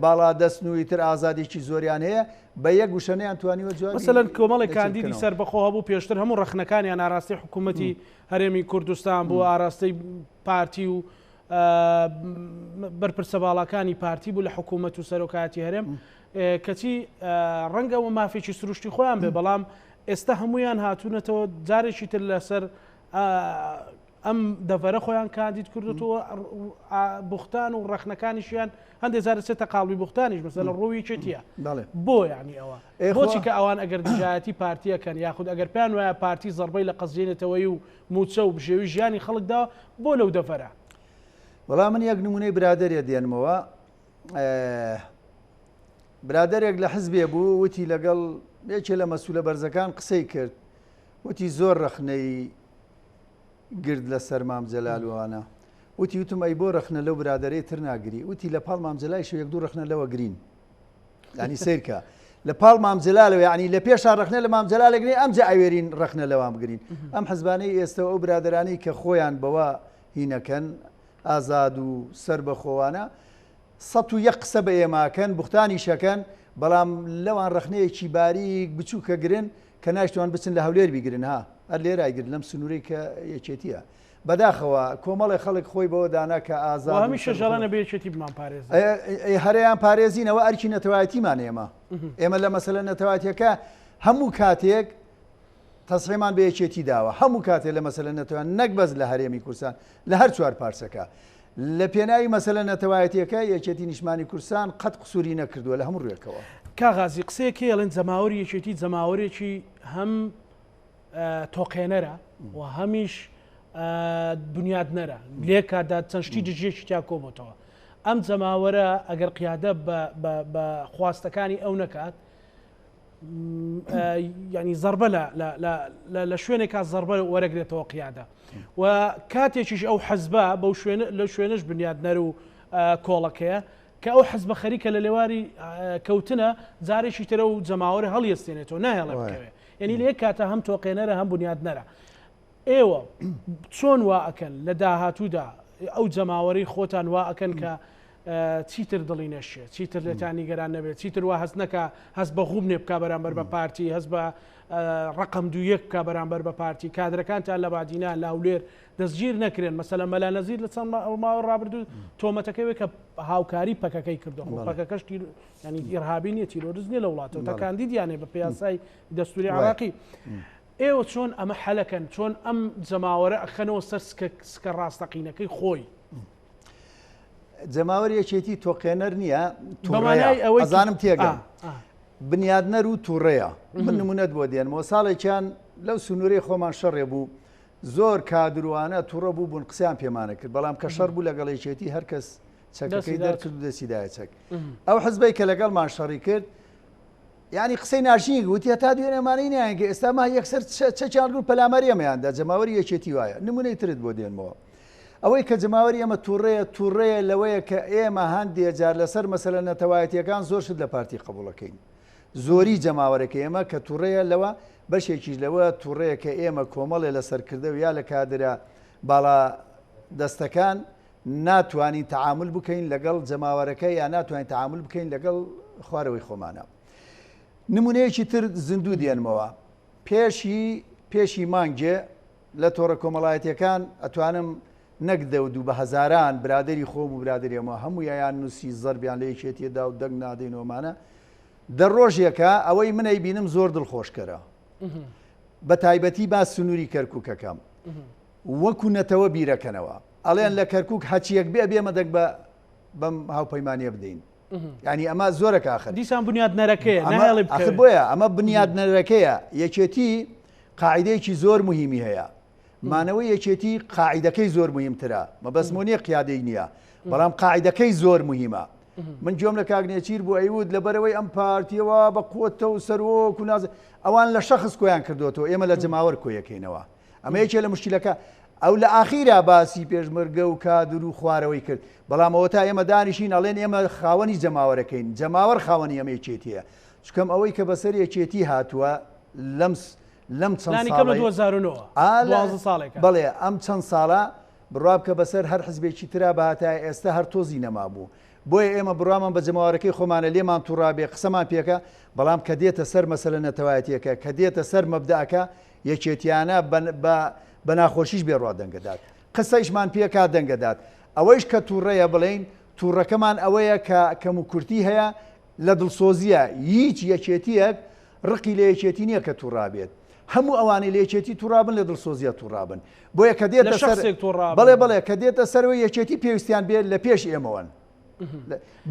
باڵا دەستن و ئیتر ئازادێکی زۆریان هەیە بە یەک وشە نەیانتوانیوە جوابی مەسەلەن کۆمەڵێک نەچیر کاندیدی بکەنەوە. سەربەخۆ هەبوو پێشتر هەموو ڕەخنەکانیان ئاراستەی حکوومەتی هەرێمی کوردستان بوو ئاراستەی پارتی و بەرپرسە باڵاکانی پارتی بوو لە حکوومەت و سەرۆکایەتی هەرێم کەچی ڕەنگە ئەوە مافێکی سروشتی خۆیان بێ بەڵام ئێستا هەمویان هاتوونەتەوە جارێکی تر لەسەر ئەم دەڤەرە خۆیان کاندید کردوتەوە بوختان و ڕەخنەکانیشیان هەندێک جار دەچێتە قاڵبی بوختانیش مەسەلەن ڕووی یەکێتیە بۆ یعنی ئەوە بۆچی کە ئەوان ئەگەر دژایەتی پارتیەکەن یاخود ئەگەر پێیان وایە پارتی زەربەی لە قەزیەی نەتەوەیی و مووچە و بژێوی ژیانی خەڵک داوە بۆ لەو دەڤەرە؟ وەڵا من یەک نمونەی برادەرێ دێنمەوە برادەرێک لە حزبێ بوو وتی لەگەڵ یەکێ لە مەسولە بەرزەکان قسەی کرد وتی زۆر ڕەخنەی گرت لەسەر مام جەلال وانە وتی وتم ئەی بۆ ڕەخنە لەو برادەرەی تر ناگری وتی لە پاڵ مام جەلایشەوە یەک دوو ڕەخنە لەوە گرین یعنی سەیرکە لە پاڵ مام جەلالەوە یعنی لە پێشا ڕەخنە لە مام جەلالێک نێ ئەمجا ئەوێرین ڕەخنە لەوان بگرین ئەم حزبانەی ئێستا ئەو برادەرانەی کە خۆیان بەوە هینەکەن ئازاد و سەر بەخۆوانە 101 قسە بە ئێماکەن بوختانیشەکەن بەڵام لەوان ڕەخنەیەکی باریک بچووکە گرن کە ناشتوان بچن لە هەولێر بیگرن ها هەر لێرە ئەیگرن لەم سنوورەی کە یەکێتیە بەداخەوە کۆمەڵێ خەڵک خۆی بەوە دانا کە ئازاد و هەمیشە سەربەخۆ ژەڵەنە بێ یەکێتی بمان پارێزن. ئەی هەرەیان پارێزینەوە ئەرکی نەتەوایەتیمان ئێمە ئێمە لە مەسەلە نەتەوایەتیەکە هەموو کاتێک تەسحیمان بە یەکێتی داوە هەموو کاتێ لە مەسەلە نەتەوە نەک بەس لە هەرێمی کوردستان لە هەر چوار پارچەکە لە پێناوی مەسەلە نەتەوایەتیەکە یەکێتی نیشتمانی کوردستان قەت قسوری نەکردووە لە هەموو ڕوێکەوە. کاک غازی قسەیەک هەیە ئەڵێن جەماوەری یەکێتی جەماوەرێکی هەم تۆقێنەرە و هەمیش. بنیادنەرە لێ کاتدا چەند شتی دژیەکی تیا کۆبۆتەوە ئەم جەماوەرە ئەگەر قیادە بە خواستەکانی ئەو نەکات ینی زەربە لە شوێنێکا زەربە وەرەگرێتەوە قیادە و کاتێکیش ئەو حەزبە بەو شوێن لە شوێنش بنیادنەر و کۆڵەکەیە کە ئەو حزبە خەریکە لە لێواری کەوتنە جارێکی ترە و جەماوەر هەڵیستێنێتەوە نایەڵێ بکەوێ یعنی لە یەک کاتە هەم تۆقێنەرە هەم بنیادنەرە ئێوە چۆن وا ئەکەن لە داهاتوودا ئەو جەماوەرەی خۆتان وا ئەکەن کە چیتر دڵی نەشێ چیتر لێتان نیگەران نەبێت چیتر وا هەست نەکا هەست بە غوبنێ بکا بەرامبەر بە پارتی هەست بە ڕقم دوو یەک بکا بەرامبەر بە پارتی کادرەکانتان لە بادینان لە هەولێر دەستگیر نەکرێن مەسەلە مەلا نەزیر لە چەند ماوە ڕابردوو تۆمەتەکەی وێ کە هاوکاری پەکەکەی کردو پەکەکەش ینی ئیرهابی نیە تیرۆرست نیە لە وڵاتەوە تا کاندیدیانێ بە پێیاسای دەستوری عراقی. ئێوە چۆن ئەمە حەلەکەن؟ چۆن ئەم جەماوەرە ئەخەنەوە سەر سکە سکە ڕاستەقینەکەی خۆی؟ جەماوەر یەکێتی تۆقێنەر نییە توڕەیە ئەزانم تێگەم بنیادنەر و توڕەیە من نمونەت بۆ دێنمەوە ساڵێکیان لەو سنوورەی خۆمان شەڕێ بوو زۆر کادروانە توڕە بوو بوون قسەیان پێمانە کرد بەڵام کە شەڕ بوو لەگەڵ یەکێتی هەرکەس چەکەکەی دەرکرد و دەستی دایە چەک ئەو حزبەی کە لەگەڵمان شەڕی کرد یانی قسەی ناشرینی وتی هەتا دوێنێ ئەمانەی نایان کە ئێستا ما یەکسەر چەکیان ڕوو پەلاماری ئەمەیان دا جەماوەری یەکێتی وایە نمونەی ترت بۆ دێنمەوە ئەوەی کە جەماوەری ئێمە تووڕەیە تووڕەیە لەوەیە کە ئێمە هەندێ جار لەسەر مەسەلە نەتەوایەتیەکان زۆر شت لە پارتی قبوڵەکەین زۆری جەماوەرەکە ئێمە کە تووڕەیە لەوە بەشێکیش لەوە تووڕەیە کە ئێمە کۆمەڵێ لە سەرکردە و یا لە کادرە باڵا دەستەکان ناتوانین تەعامول بکەین لەگەڵ جەماوەرەکە یا ناتوانین تەعامول بکەین لەگەڵ خوارەوەی خۆمانە. نمونەیەکی تر زیندوو دێنمەوە پێشی پێشی مانگێ لە تۆڕە کۆمەڵایەتیەکان ئەتوانم نەک دە و دوو بە هەزاران برادری خۆم و برادری ئەمە هەموو یان نووسی زەربیان لە یەکێتیەدا و دەنگ نادەین ومانە دە ڕۆژێکە ئەوەی من ئەیبینم زۆر دڵخۆشکەرە بە تایبەتی با سنووری کەرکووکەکەم وەکو نەتەوە بیرەکەنەوە ئەڵێن لە کەرکک هەچیەک بێ بێمە دەنگ بە بەم هاوپەیمانیە بدەین ینی ئەمە زۆرە ئاخر دیسان بنیاد نەرەکەیە ئەخر بۆیە ئەمە بنیاد نەرەکەیە یەکێتی قاعدەیەکی زۆر مهمی هەیە مانەوەی یەکێتی قاعدەکەی زۆر مهمترە مەبەستمۆ نییە قیادەی نییە بەڵام قاعدەکەی زۆر مهمە من گوێم لە کاک نێچیر بوو ئەیوت لەبەرەوەی ئەم پارتیەوە بە قوتە و سەرۆک و ناز ئەوان لە شەخص کۆیان کردوەوە ئێمە لە جەماوەر کۆیەکەینەوە ئەمە یەکێ لە مشکلەکە ئەو لە ئاخیرا باسی پێشمەرگە و کادر و خوارەوەی کرد بەڵام ئەوە تا ئێمە دانیشین ئەڵێن ئێمە خاوەنی جەماوەرەکەین جەماوەر خاوەنی ئەمە یەکێتیە چکەم ئەوەی کە بەسەر یەکێتی هاتووە لەم لەم چەند ساڵەی 2009 ساڵێکە بەڵێ ئەم چەند ساڵە بڕوا بکە بەسەر هەر حزبێکی ترا بهاتایە ئێستا هەر تۆزی نەمابوو بۆیە ئێمە بڕوامان بە جەماوەرەکەی خۆمانە لێمان توڕابێ قسەمان پێکە بەڵام کە دێتە سەر مەسەلە نەتەوایەتیەکە کە دێتە سەر مەبدەئەکە یەکێتیانە بە ناخۆشیش بێ ڕوا دەنگەدات قسەیشمان پێکا دەنگەدات ئەوەیش کە توڕەیە بڵێین توڕەکەمان ئەوەیە کە کەموکورتی هەیە لە دڵسۆزیە هیچ یەکێتیەک ڕقی لە یەکێتی نییە کە توڕابێت هەموو ئەوانەی لە یەکێتی توڕابن لە دڵسۆزیە توڕابن بۆیە کە دێتە سەر بەڵێ بەڵێ کە دێتە سەرەوەی یەکێتی پێویستیان بێت لە پێش ئێمەوەن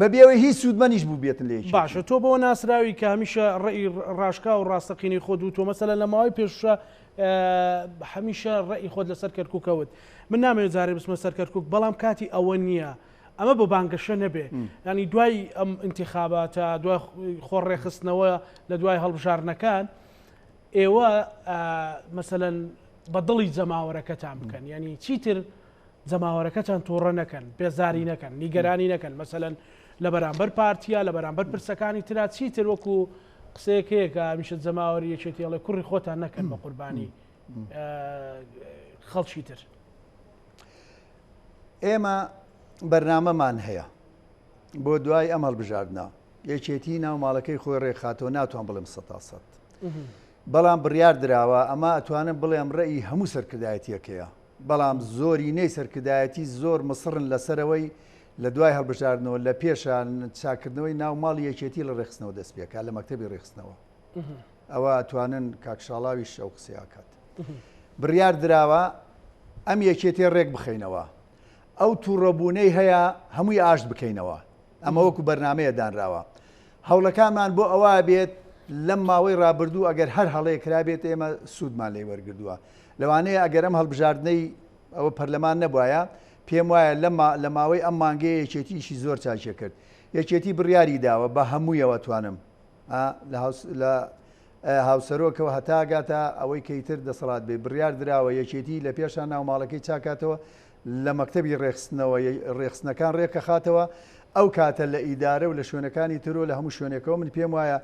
بەبێ ئەوەی هیچ سوودمەنیش بووبێتن لە یەکێتی. باشە تۆ بەوە ناسراوی کە هەمیشە ڕەئی ڕاشکاو و ڕاستەقینەی خۆت وتووە مەسەلەن لە ماوەی پێشوشا هەمیشە ڕەئی خۆت لەسەر کەرکوکە وت من نامەوێت جارێ بچمە سەر کەرکوک بەڵام کاتی ئەوە نییە ئەمە بۆ بانگەشە نەبێ ینی دوای ئەم انتخاباتە دوای خۆ ڕێخستنەوە لە دوای هەڵبژاردنەکان ئێوە مەسەلەن بە دڵی جەماوەرەکەتان بکەن ینی چیتر جەماوەرەکەتان توڕە نەکەن، بێزاری نەکەن، نیگەرانی نەکەن، مەسەلەن لە بەرامبەر پارتیا، لە بەرامبەر پرسەکانی ترا چیتر وەکو قسەیەک هەیە کە هەمیشە جەماوەری یەکێتی ئەڵێ کوڕی خۆتان نەکەن بە قوربانی خەڵکی تر. ئێمە بەرنامەمان هەیە بۆ دوای ئەم هەڵبژاردنە یەکێتی ناو ماڵەکەی خۆی ڕێکخاتەوە ناتوان بڵێم سەتا سەد بەڵام بڕیار دراوە ئەمە ئەتوانم بڵێم ڕێی هەموو سەرکردایەتیەکەیە بەڵام زۆرینەی سەرکردایەتی زۆر مصڕن لەسەرەوەی لە دوای هەڵبژاردنەوە لە پێشا چاکردنەوەی ناو ماڵی یەکێتی لە ڕێکخستنەوە دەست پێکا لە مەکتەبی ڕێکخستنەوە ئەوە ئەتوانن کاک شاڵاویش ئەو قسەیە کات بڕیار دراوە ئەم یەکێتی ڕێک بخەینەوە ئەو تووڕەبوونەی هەیە هەمووی ئاشت بکەینەوە ئەمە وەکو بەرنمەیە دانراوە هەوڵەکانمان بۆ ئەوە بێت لەم ماوەی ڕابردوو ئەگەر هەر هەڵەیەک کرابێت ئێمە سوودمان لێی وەرگردووە. لەوانەیە ئەگەر ئەم هەڵبژاردنەی ئەوە پەرلەمان نەبوایە پێم وایە لە ماوەی ئەم مانگەیە یەکێتی ئیشی زۆر چاکێ کرد. یەکێتی بڕیاری داوە بە هەموویەوە توانم لە هاوسەرۆکەوە هەتا گاتە ئەوەی کە ئیتر دەسەڵات بێ بڕیار دراوە یەکێتی لە پێشا ناو ماڵەکەی چاکاتەوە لە مەکتەبی ڕێکخستنەوە ڕێکخستنەکان ڕێکەخاتەوە ئەو کاتە لە ئیدارە و لە شوێنەکانی ترۆ لە هەموو شوێنێکەوە من پێم وایە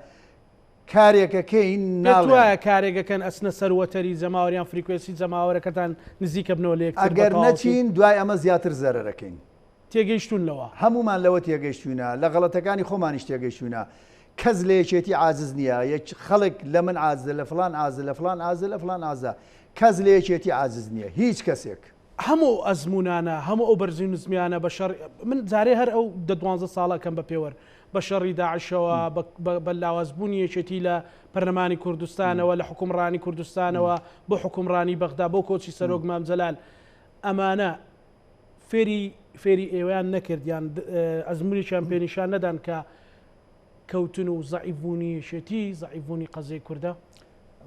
کارێکەکەین پێت وایە کارێکەکەن ئەچنە سەر وەتەری جەماوەر یان frequency جەماوەرەکەتان نزیکە بنەوە لە یەکتر ئەگەر نەچین دوای ئەمە زیاتر زەرەرەکەین. تێگەیشتوون لەوە؟ هەموومان لەوە تێگەیشتووینە، لە غەڵەتەکانی خۆمانیش تێگەیشتووینە. کەس لە یەکێتی عاجز نییە، یەک خەڵک لە من عاجزە، لە فڵان عاجزە، لە فڵان عاجزە، لە فڵان عاجزە. کەس لە یەکێتی عاجز نییە، هیچ کەسێک. هەموو ئەو ئەزموونانە، هەموو ئەو بەرزی و نزمیانە بە شەڕی، من جارێ هەر ئەو دە دوانزە ساڵە ئەکەم بە پێوەر، بە شەڕی داعشەوە، بە لاوازبوونی یەکێتی لە پەرلەمانی کوردستانەوە، لە حوکمڕانی کوردستانەوە بۆ حوکمڕانی بەغدا، بۆ کۆچی سەرۆک مام جەلال، ئەمانە فێری فێری ئێوەیان نەکرد یان ئەزمونێکیان پێنیشان نەدان کە کەوتن و زەعیفبوونی یەکێتی زەعیفبوونی قەزیەی کوردە؟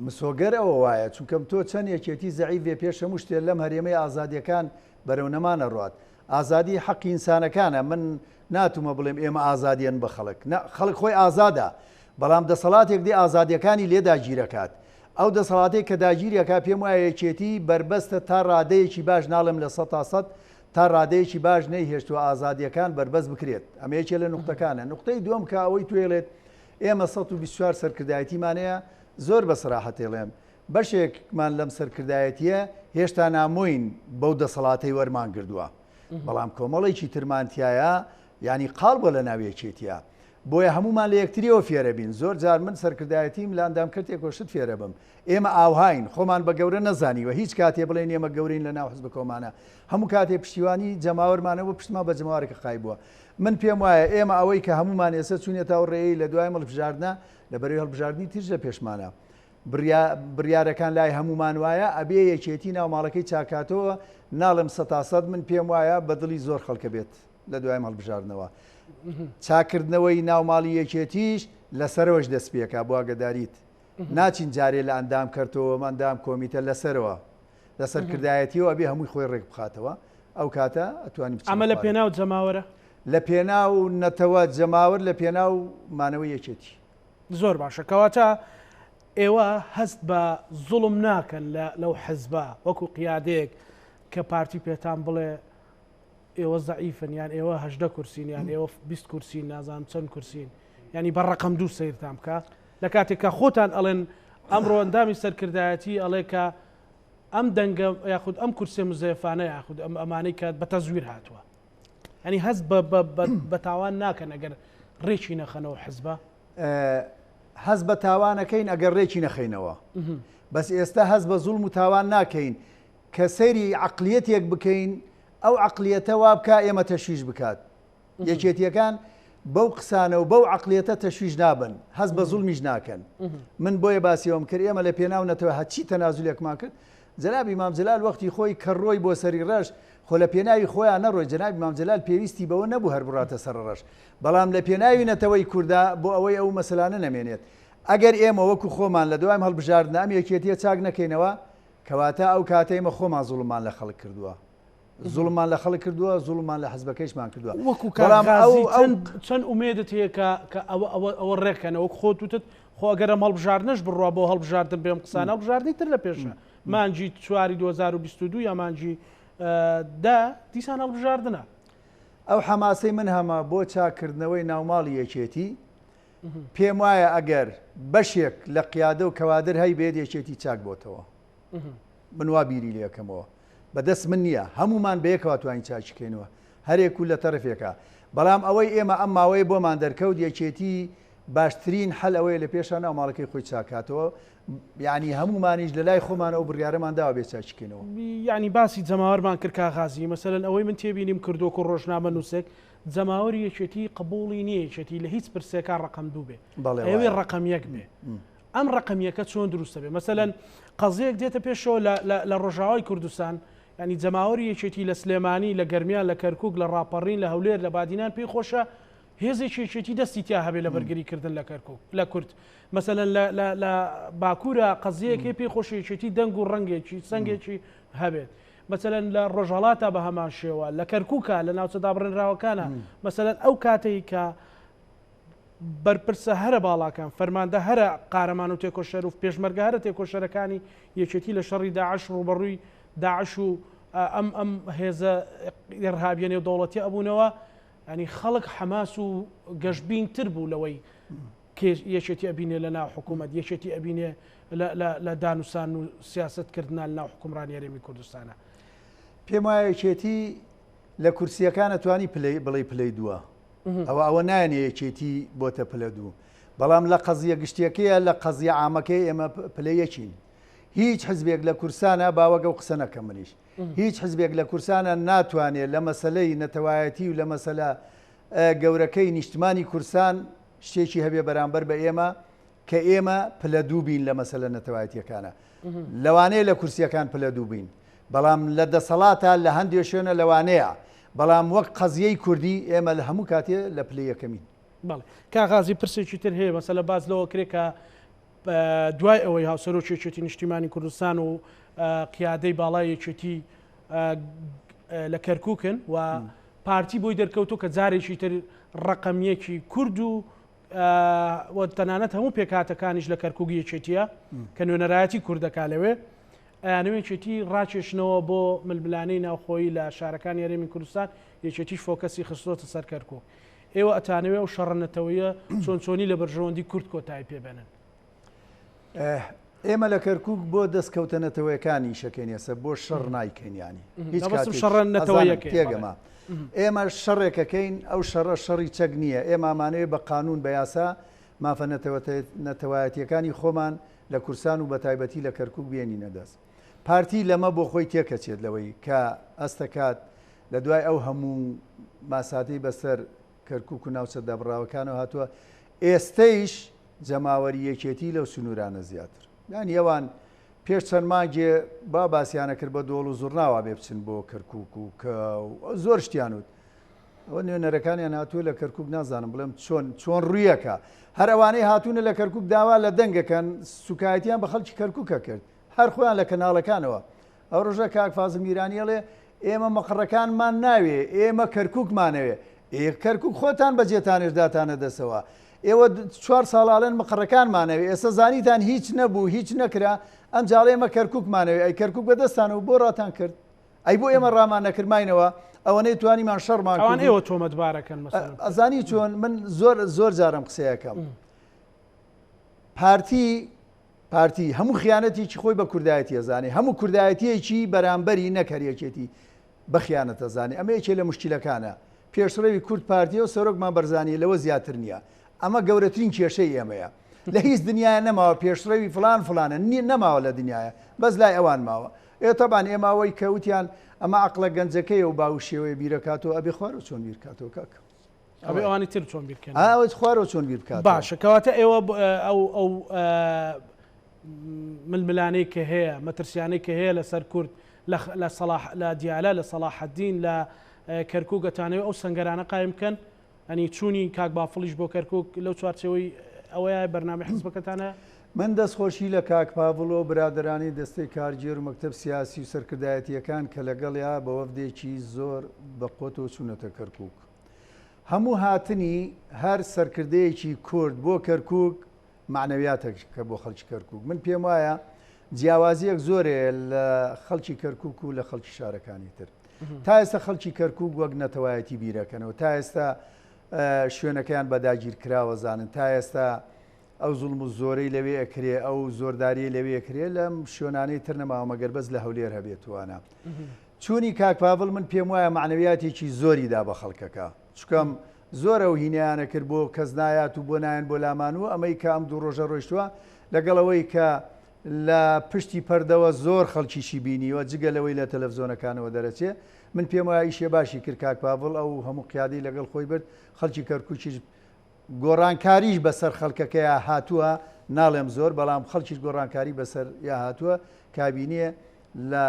مسۆگەر ئەوە وایە چونکەم تۆ چەند یەکێتی زەعیف بێ پێش هەموو شتێ لەم هەرێمەی ئازادیەکان بەرەو نەمان ئەڕوات ئازادی حەقی ئینسانەکانە من ناتومە بڵێم ئێمە ئازادیەن بە خەڵک نا خەڵک خۆی ئازادە بەڵام دەسەڵاتێک دێ ئازادیەکانی لێ داگیرەکات ئەو دەسەڵاتەی کە داگیری ئەکا پێم وایە یەکێتی بەربەستە تا ڕادەیەکی باش ناڵێم لە سەتا سەت تا ڕادەیەکی باش نەیهێشتوە ئازادیەکان بەربەست بکرێت ئەمە یەکێ لە نوقتەکانە نوقتەی دووەم کە ئەوەی توێڵێت ئێمە 124 سەرکردایەتیمان هەیە زۆر بە سەراحەت ئەڵێم بەشێکمان لەم سەرکردایەتیە هێشتا نامۆین بەو دەسەڵاتەی وەرمان گردووە بەڵام کۆمەڵێکی ترمان تایە یانی قاڵ بۆ لە ناو یەکێتیە بۆیە هەموومان لە یەکتریەوە فێرەبین زۆر جار من سەرکردایەتیم لە ئەندام کەرتێکەوە شت فێرەبم ئێمە ئاوهاین خۆمان بە گەورە نەزانیوە هیچ کاتێ بڵێین ئێمە گەورەین لە ناو حزبەکەومانە هەموو کاتێ پشتیوانی جەماوەرمانە بۆ پشتمان بە جەماوەرەکە قای بووە من پێم وایە ئێمە ئەوەی کە هەموومان ئێستا چوونێتە ئەو ڕێیەی لە دوای هەڵبژاردنە لە بەرەی هەڵبژاردنی تریش لە پێشمانە بڕیارەکان لای هەموومان وایە ئەبێ یەکێتی ناو ماڵەکەی چاکاتەوە ناڵێم سەتا سەد من پێم وایە بە دڵی زۆر خەڵکە بێت لە دوایم هەڵبژاردنەوە چاکردنەوەی ناو ماڵی یەکێتیش لەسەرەوەش دەست پێکا بۆ ئاگەداریت ناچین جارێ لە ئەندام کەرتەوە ئەندام کۆمیتە لەسەرەوە لە سەرکردایەتیەوە ئەبێ هەمووی خۆی ڕێک بخاتەوە ئەو کاتە ئەتوانی بچینە ئەمە لە خوارەوە. پێناو جەماوەرە؟ لە پێناو نەتەوە جەماوەر لە پێناو مانەوەی یەکێتی. زۆر باشە کەواتە ئێوە هەست بە زوڵم ناکەن لە لەو حزبە وەکو قیادەیەک کە پارتی پێتان بڵێ ئێوە زەعیفن یان ئێوە 18 کورسین یان ئێوە 20 کورسین نازانم چەند کورسین ینی بە ڕقم دوو سیرتان بکە لە کاتێک کە خۆتان ئەڵێن ئەمڕۆ ئەندامی سەرکردایەتی ئەڵێ کە ئەم دەنگە یاخود ئەم کورسێ مزەیەفانە یاخود ئەم ئەمانەی کە بە تەزویر هاتووە ینی هەست بە تاوان ناکەن ئەگەر ڕێکی نەخەنەوە حزبە هەست بە تاوانەکەین ئەگەر ڕێکی نەخەینەوە بەس ئێستا هەست بە زوڵم و تاوان ناکەین کە سەیری عەقلیەتێک بکەین ئەو عەقلیەتە وا بکا ئێمە تەشویش بکات یەکێتیەکان بەو قسانە و بەو عەقلیەتە تەشویش نابن هەست بە زوڵمیش ناکەن من بۆیە باسی ئەوم کرد ئێمە لە پێناو نەتەوە هەرچی تەنازولێکمان کرد جەنابی مام جەلال وەختی خۆی کە ڕۆی بۆ سەری ڕەش خۆ لە پێناوی خۆیان نەڕۆی جەنابی مام جەلال پێویستی بەوە نەبوو هەر بڕاتە سەر ڕەش بەڵام لە پێناوی نەتەوەی کوردا بۆ ئەوەی ئەو مەسەلانە نەمێنێت ئەگەر ئێمە وەکو خۆمان لە دوایم هەڵبژاردنە ئەم یەکێتیە چاک نەکەینەوە کەواتە ئەو کاتە ئێمە خۆمان زوڵممان لە خەڵک کردووە. زوڵممان لە خەڵک کردووە، زوڵممان لە حزبەکەیشمان کردووە. وەکو کاک بەڵام ئەو غازی ئەو چەند چەند ئومێدت هەیە کە کە ئەوە ئەوە ئەوە ڕێککەنەوە وەک خۆت وتت خۆ ئەگەر ئەم هەڵبژاردنەش بڕوا بۆ هەڵبژاردن بێم قسانە هەڵبژاردنی تر لە پێشە مانگی چواری 2022 یا مانگی دە دیسان هەڵبژاردنە. ئەو حەماسەی من هەمە بۆ چاککردنەوەی ناوماڵی یەکێتی، پێم وایە ئەگەر بەشێک لە قیادە و کەوادر هەیبێت یەکێتی چاک بۆتەوە. من وا بیری لێکەمەوە بە دەست من نییە هەمومان بەیەکەوە توانین چاکی کەینەوە هەرێک و لە تەرفێکە بەڵام ئەوەی ئێمە ئەم ماوەیە بۆمان دەرکەوت یەکێتی باشترین حەل ئەوەیە لە پێشا ناو ماڵەکەی خۆی چاکاتەوە یعنی هەمومانیش لە لای خۆمان ئەو بڕیارەمان داوە بێ چاکی کەینەوە. یعنی باسی جەماوەرمان کرد کاک غازی مەسەلەن ئەوەی من تێبینیم کردووە وەکو ڕۆژنامەنووسێک جەماوەری یەکێتی قبوڵی نییە یەکێتی لە هیچ پرسێکا ڕەقەم دوو بێ بەڵێ ئەیەوێ وایە. ڕەقەم یەک بێ ئەم ڕەقەم یەکە چۆن دروست دەبێت؟ مەسەلەن قەزیەک دێتە پێشەوە لە ڕۆژاوای کوردستان، یانی جەماوەری یەکێتی لە سلێمانی، لە گەرمیان، لە کەرکوک، لە ڕاپەڕین، لە هەولێر، لە بادینان پێی خۆشە هێزێکی یەکێتی دەستی تیا هەبێت لە بەرگری کردن لە کەرکوک، لە کورد. مەسەلەن لە باکوورە قەزیەک هەیە پێی خۆشە یەکێتی دەنگ و ڕەنگێکی، سەنگێکی هەبێت. مەسەلەن لە ڕۆژهەڵاتا بە هەمان شێوە، لە کەرکووکا، لە ناوچە دابڕێنراوەکانا، مەسەلەن ئەو کاتەی کە بەرپرسە هەرە باڵاکان، فەرماندە هەرە قارەمان و تێکۆشەر و پێشمەرگە هەرە تێکۆشەرەکانی یەکێتی لە شەڕی داعش ڕووبەڕووی داعش و ئەم ئەم هێزە ئیرهابیە نێودەوڵەتیە ئەبوونەوە، یانی خەڵک حەماس و گەشبین تر بوو لەوەی یەکێتی ئەبینێ لە ناو حکوومەت، یەکێتی ئەبینێ لە دانوسان و سیاسەت کردنا لە ناو حکومڕانی هەرێمی کوردستانە. پێم وایە یەکێتی لە کورسیەکانە توانی پلەی بڵێی پلەی دووە ئەوە ئەوە نایەنێ یەکێتی بۆتە پلە دوو بەڵام لە قەزیە گشتیەکەیە لە قەزیە عامەکەی ئێمە پلە یەکین هیچ حزبێک لە کورسانە باوەگە و قسە نەکەم منیش هیچ حزبێک لە کورسانە ناتوانێت لە مەسلەی نەتەوایەتی و لە مەسەلە گەورەکەی نیشتمانی کورسان شتێکی هەبێ بەرامبەر بە ئێمە کە ئێمە پلە دوو بین لە مەسەلە نەتەوایەتیەکانە لەوانەیە لە کورسیەکان پلە دوو بین بەڵام لە دەسەڵاتە لە هەندێ شوێنە لەوانەیە بەڵام وەک قەزیەی کوردی ئێمە لە هەموو کاتێ لە پلەی یەکەمین. بەڵێ کاک غازی پرسێکی تر هەیە مەسەلە باس لەوە کرێ کە دوای ئەوەی هاوسەرۆکی یەکێتی نیشتیمانی کوردستان و قیادەی باڵای یەکێتی لە کەرکوکن و پارتی بۆی دەرکەوتو کە جارێکی تر ڕقەمیەکی کورد و و تەنانەت هەموو پێکهاتەکانیش لە کەرکوک یەکێتیە کە نوێنەرایەتی کوردەکە لەوێ ئەیانەوێ یەکێتی ڕاکێشنەوە بۆ ململانێی ناوخۆیی لە شارەکانی هەرێمی کوردستان یەکێتیش فۆکەسی خستۆتە سەر کەرکوک ئێوە ئەتانەوێ ئەو شەڕە نەتەوەیە چۆن چۆنی لە بەرژەوەندی کورد کۆتایی پێبێنن؟ ئێمە لە کەرکوک بۆ دەستکەوتە نەتەوەیەکان ئیشەکەین ئێستا بۆ شەڕ نایکەین یانی هیچ مەبەستم کاتێک شەڕە ئەزانم نەتەوەیەکەیە بەڵێ. تێگەمە ئێمە شەڕێکەکەین ئەو شەڕە شەڕی چەک نییە ئێمە ئەمانەوێ بە قانون بە یاسا مافە نەتەوایەتیەکانی خۆمان لە کورسان و بەتایبەتی لە کەرکوک بێنینە دەست پارتی لەمە بۆ خۆی تێکەچێت لەوەی کە ئەستەکات لە دوای ئەو هەموو ماساتەی بەسەر کەرکوک و ناوچە دابڕاوەکانەوە هاتووە ئێستەیش جەماوەری یەکێتی لەو سنوورانە زیاتر. یانی ئەوان پێش چەند مانگێ با باسیانە کرد بە دۆڵ و زوڕناوا بێ بچن بۆ کەرکوک و کە زۆر شتیان وت. ئەوە نوێنەرەکانیان هاتووە لە کەرکوک نازانم بڵێم چۆن چۆن ڕوویەکە. هەر ئەوانەی هاتوونە لە کەرکوک داوا لە دەنگەکەن سوکایەتیان بە خەڵکی کەرکوکە کرد. هەر خۆیان لە کەناڵەکانەوە. ئەو ڕۆژە کاک فازل میرانی ئەڵێ ئێمە مەقڕەکانمان ناوێ ئێمە کەرکوکمانەوێ. ئێ کەرکوک خۆتان بەجێتانێش داتانە دەسەوە. ئێوە چوار ساڵە ئەڵێن مقەڕەکانمانەوێ ئێستا زانیتان هیچ نەبوو هیچ نەکرا ئەمجا ئەڵێ ئێمە کەرکوکمانەوێ ئەی کەرکوک بەدەستانەوە بۆ ڕاتان کرد ئەی بۆ ئێمە ڕامان نەکرد ماینەوە ئەوەنەی توانیمان شەڕمان ئەوان ئێوە تۆمەتبارەکەن مەسەلەن ئەزانی چۆن من زۆر زۆر جارم قسەیەکەم پارتی پارتی هەموو خیانەتێکی خۆی بە کوردایەتی ئەزانێ هەموو کوردایەتیەکی بەرامبەری نەک هەر یەکێتی بە خیانەت ئەزانێ ئەمە یەکێ لە موشکیلەکانە پێشڕەوی کورد پارتیە و سەرۆکمان بەرزانیە لەوە زیاتر نییە ئەمە گەورەترین کێشەی ئێمەیە لە هیچ دنیاە نەماوە پێشڕەوی فلان فلانە نییە نەماوە لە دنیاە بەس لای ئەوان ماوە ئێ تەبان ئێمە ئەوەی کە وتیان ئەمە عەقڵە گەنجەکەیە و باو شێوەیە بیرەکاتەوە ئەبێ خوارەوە چۆن بیرکاتەوە کاکە ئەبێ ئەوانی تر چۆن بیرکەن ئەوەی خوارەوە چۆن بیر بکات باشە کەواتە ئێوە ئەو ئەو ململانەی کە هەیە مەترسیانەی کە هەیە لەسەر کورد لە سەڵاح لە دیالە لە سەڵاحەدین لە کەرکوک ئەتانەوێ ئەو سەنگەرانە قایم بکەن ئەنی چوونی کاک بافڵیش بۆ کەرکوک لەو چوارچێوەی ئەوەیە بەرنامەی حزبەکەتانە؟ من دەستخۆشی لە کاک پاڤڵ و برادەرانی دەستەی کارگێر و مەکتەب سیاسی و سەرکردایەتییەکان کە لەگەڵیا بە وەفدێکی زۆر بە قوەتەوە چوونەتە کەرکوک. هەموو هاتنی هەر سەرکردەیەکی کورد بۆ کەرکوک مەعنەویاتێکە بۆ خەڵکی کەرکوک. من پێم وایە جیاوازییەک زۆر هەیە لە خەڵکی کەرکوک و لە خەڵکی شارەکانی تر. تا ئێستا خەڵکی کەرکوک وەک نەتەوایەتی بیرەکەنەوە، تا ئێستا شوێنەکەیان بە داگیرکراوە زانن، تا ئێستا ئەو زوڵم و زۆرەی لەوێ ئەکرێ، ئەو زۆرداریەی لەوێ ئەکرێ لەم شوێنانەی تر نەماوە مەگەر بەس لە هەولێر هەبێت وانە. چوونی کاک پاڤڵ من پێم وایە مەعنەویاتێکی زۆری دا بە خەڵکەکە چکەم زۆر ئەو هینەیانە کرد بۆ کەس نایات و بۆ نایەن بۆ لامان و ئەمەی کە ئەم دوو ڕۆژە ڕۆیشتووە لەگەڵ ئەوەی کە لە پشتی پەردەوە زۆر خەڵکیشی بینیوە جگە لەوەی لە تەلەفزۆنەکانەوە دەرەچێ من پێم وایە ئیشێ باشی کرد کاک پاڤڵ ئەو هەموو قیادەی لەگەڵ خۆی برد خەڵکی کەرکوکیش گۆڕانکاریش بەسەر خەڵکەکەیا هاتووە ناڵێم زۆر بەڵام خەڵکیش گۆڕانکاری بەسەر یا هاتووە کابینێ لە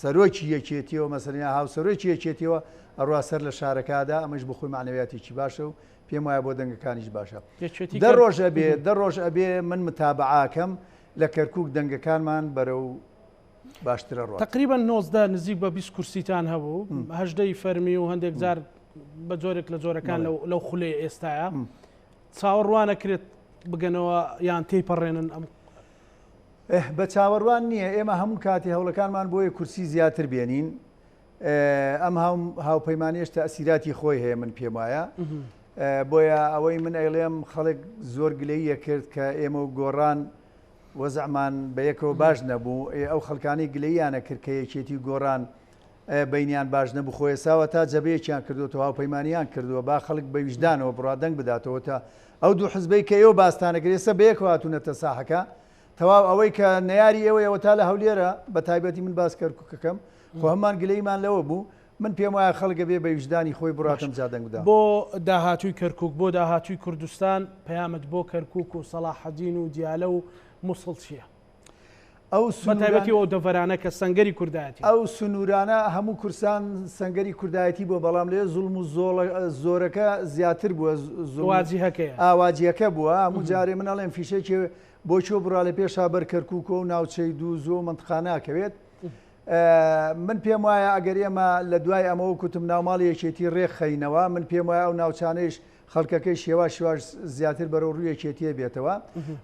سەرۆکی یەکێتیەوە مەسەلەن یا هاوسەرۆکی یەکێتیەوە ئەڕوا سەر لە شارەکەدا ئەمەش بۆ خۆی مەعنەویاتێکی باشە و پێم وایە بۆ دەنگەکانیش باشە. یەکێتی دە کەر ڕۆژ ئەبێ دە ڕۆژ ئەبێ من متابەعاکەم لە کەرکوک دەنگەکانمان بەرەو. باشترە ڕۆ. تەقریبەن 19 نزیک بە 20 کورسیتان هەبوو، هەژدەی فەرمی و هەندێک جار بە جۆرێک لە جۆرەکان لەو خولەی ئێستاە چاوەڕوانەکرێت بگەنەوە یان تێیپەڕێنن ئەم بە چاوەڕوان نییە ئێمە هەموو کاتی هەوڵەکانمان بۆیە کورسی زیاتر بێنین ئەم هاوپەیمانیش تەسیراتی خۆی هەیە من پێم وایە بۆیە ئەوەی من ئەیڵێم خەڵک زۆر گلەیە کرد کە ئێمە و گۆڕان وەزعمان بە یەکەوە باش نەبوو ئەو خەڵکانی گلەییانە کرد کە یەکێتی و گۆڕان بەینیان باش نەبوو خۆ ئێساوە تا جەبەیەکیان کردووەتەوە هاوپەیمانیان کردووە با خەڵک بە ویژدانەوە بڕا دەنگ بداتەوە تا ئەو دوو حزبەی کە ئێوە باستانە کرد ئێستا بەیەکەوە هاتوونەتە ساحەکە تەواو ئەوەی کە نەیاری ئێوەیەوە تا لە هەولێرە بە تایبەتی من باس کەرکوکەکەم خۆ هەمان گلەیمان لەوە بوو من پێم وایە خەڵک ئەبێ بە ویژدانی خۆی بڕاتم جا دەنگ بدا. بۆ داهاتووی کەرکوک بۆ داهاتووی کوردستان پەیامت بۆ کەرکوک و سەڵاحەدین و دیالە و موسڵ چییە؟ ئەو بەتایبەتی ئەو دەڤەرانە کە سەنگەری کوردایەتی. ئەو سنوورانە هەموو کورسان سەنگەری کوردایەتی بووە بەڵام لێ زوڵم و زۆرەکە زیاتر بووە واجیهەکەیە واجیهەکە بووە هەموو جارێ من ئەڵێم فیشەکێ بۆ کوێ بڕا لە پێشا بەر کەرکووک و ناوچەی دووز و مەنتقانە ئەکەوێت من پێم وایە ئەگەر ئێمە لە دوای ئەمەوە کوتم ناوماڵی یەکێتی ڕێکخەینەوە من پێم وایە ئەو ناوچانەیش خەڵکەکەیش هێواش هێواش زیاتر بەرەو ڕووی یەکێتییە بێتەوە.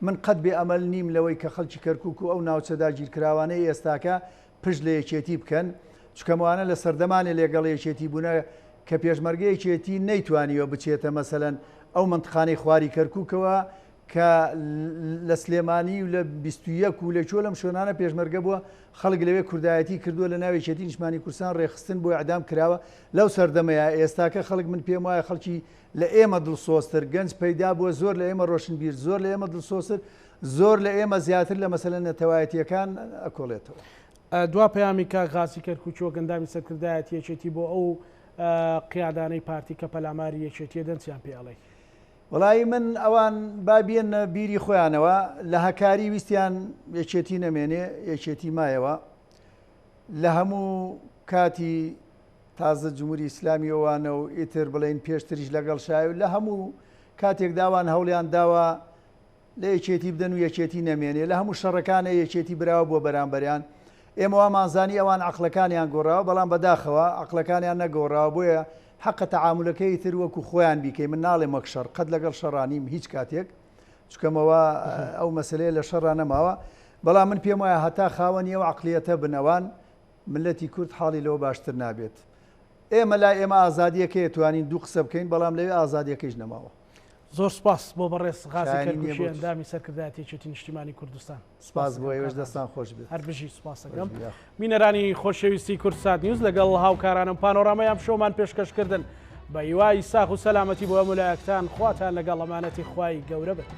من قەت بێ ئەمەل نیم لەوەی کە خەڵکی کەرکووک و ئەو ناوچە داگیرکراوانەی ئێستاکە پشت لە یەکێتی بکەن، چونکە ئەمانە لە سەردەمانێ لەگەڵ یەکێتی بوونە کە پێشمەرگە یەکێتی نەیتوانیوە بچێتە مەسەلەن ئەو مەنتقانەی خواری کەرکووکەوە کە لە سلێمانی و لە 21 و لە کوێ لەم شوێنانە پێشمەرگە بووە، خەڵک لەوێ کوردایەتی کردووە لە ناو یەکێتی نیشتمانی کوردستان ڕێکخستن بۆ ئیعدام کراوە لەو سەردەمەیا ئێستاکە خەڵک من پێم وایە خەڵکی لە ئێمە دڵسۆزتر گەنج پەیدا بووە زۆر لە ئێمە ڕۆشنبیر زۆر لە ئێمە دڵسۆزتر زۆر لە ئێمە زیاتر لە مەسەلە نەتەوایەتیەکان ئەکۆڵێتەوە. دوا پەیامی کاک غازی کەرکوکی وەک ئەندامی سەرکردایەتی یەکێتی بۆ ئەو قیادانەی پارتی کە پەلاماری یەکێتیە دەن چیان پێ ئەڵێی؟ وەڵایی من ئەوان با بێنە بیری خۆیانەوە لە هەکاری ویستیان یەکێتی نەمێنێ یەکێتی مایەوە لە هەموو کاتی تازە جمهوری ئیسلامی ئەوانە و ئیتر بڵێن پێشتریش لەگەڵ شای و لە هەموو کاتێک داوان هەوڵیان داوە لە یەکێتی بدەن و یەکێتی نەمێنێ لە هەموو شەڕەکانە یەکێتی براوە بووە بەرامبەریان ئێمە وامانزانی ئەوان عەقڵەکانیان گۆڕاوە بەڵام بەداخەوە عەقڵەکانیان نەگۆڕاوە بۆیە حەقە تەعامولەکەی تر وەکو خۆیان بیکەی من ناڵێم وەک شەڕ قەت لەگەڵ شەڕا نیم هیچ کاتێک چکەمەوە ئەو مەسلەیە لە شەڕا نەماوە بەڵام من پێم وایە هەتا خاوەنی ئەو عەقڵیەتە بن ئەوان ملەتی کورد حاڵی لەوە باشتر نابێت ئێمە لای ئێمە ئازادیەکەیە توانین دوو قسە بکەین بەڵام لەوێ ئازادیەکەیش نەماوە. زۆر سوپاس بۆ بەڕێز غازی کەرکوکی ئەندامی سەرکردایەتی یەکێتی نیشتیمانی کوردستان. سپاس بۆ ئێوەش دەستان خۆش بێت. هەر بژی سوپاسەکەم. بینەرانی خۆشەویستی کوردسات نیوز لەگەڵ هاوکارانم پانۆرامای ئەم شەومان پێشکەش کردن بە هیوای ساغ و سەلامەتی بۆ هەموو لایەکتان خواتان لەگەڵ ئەمانەتی خوای گەورە بن.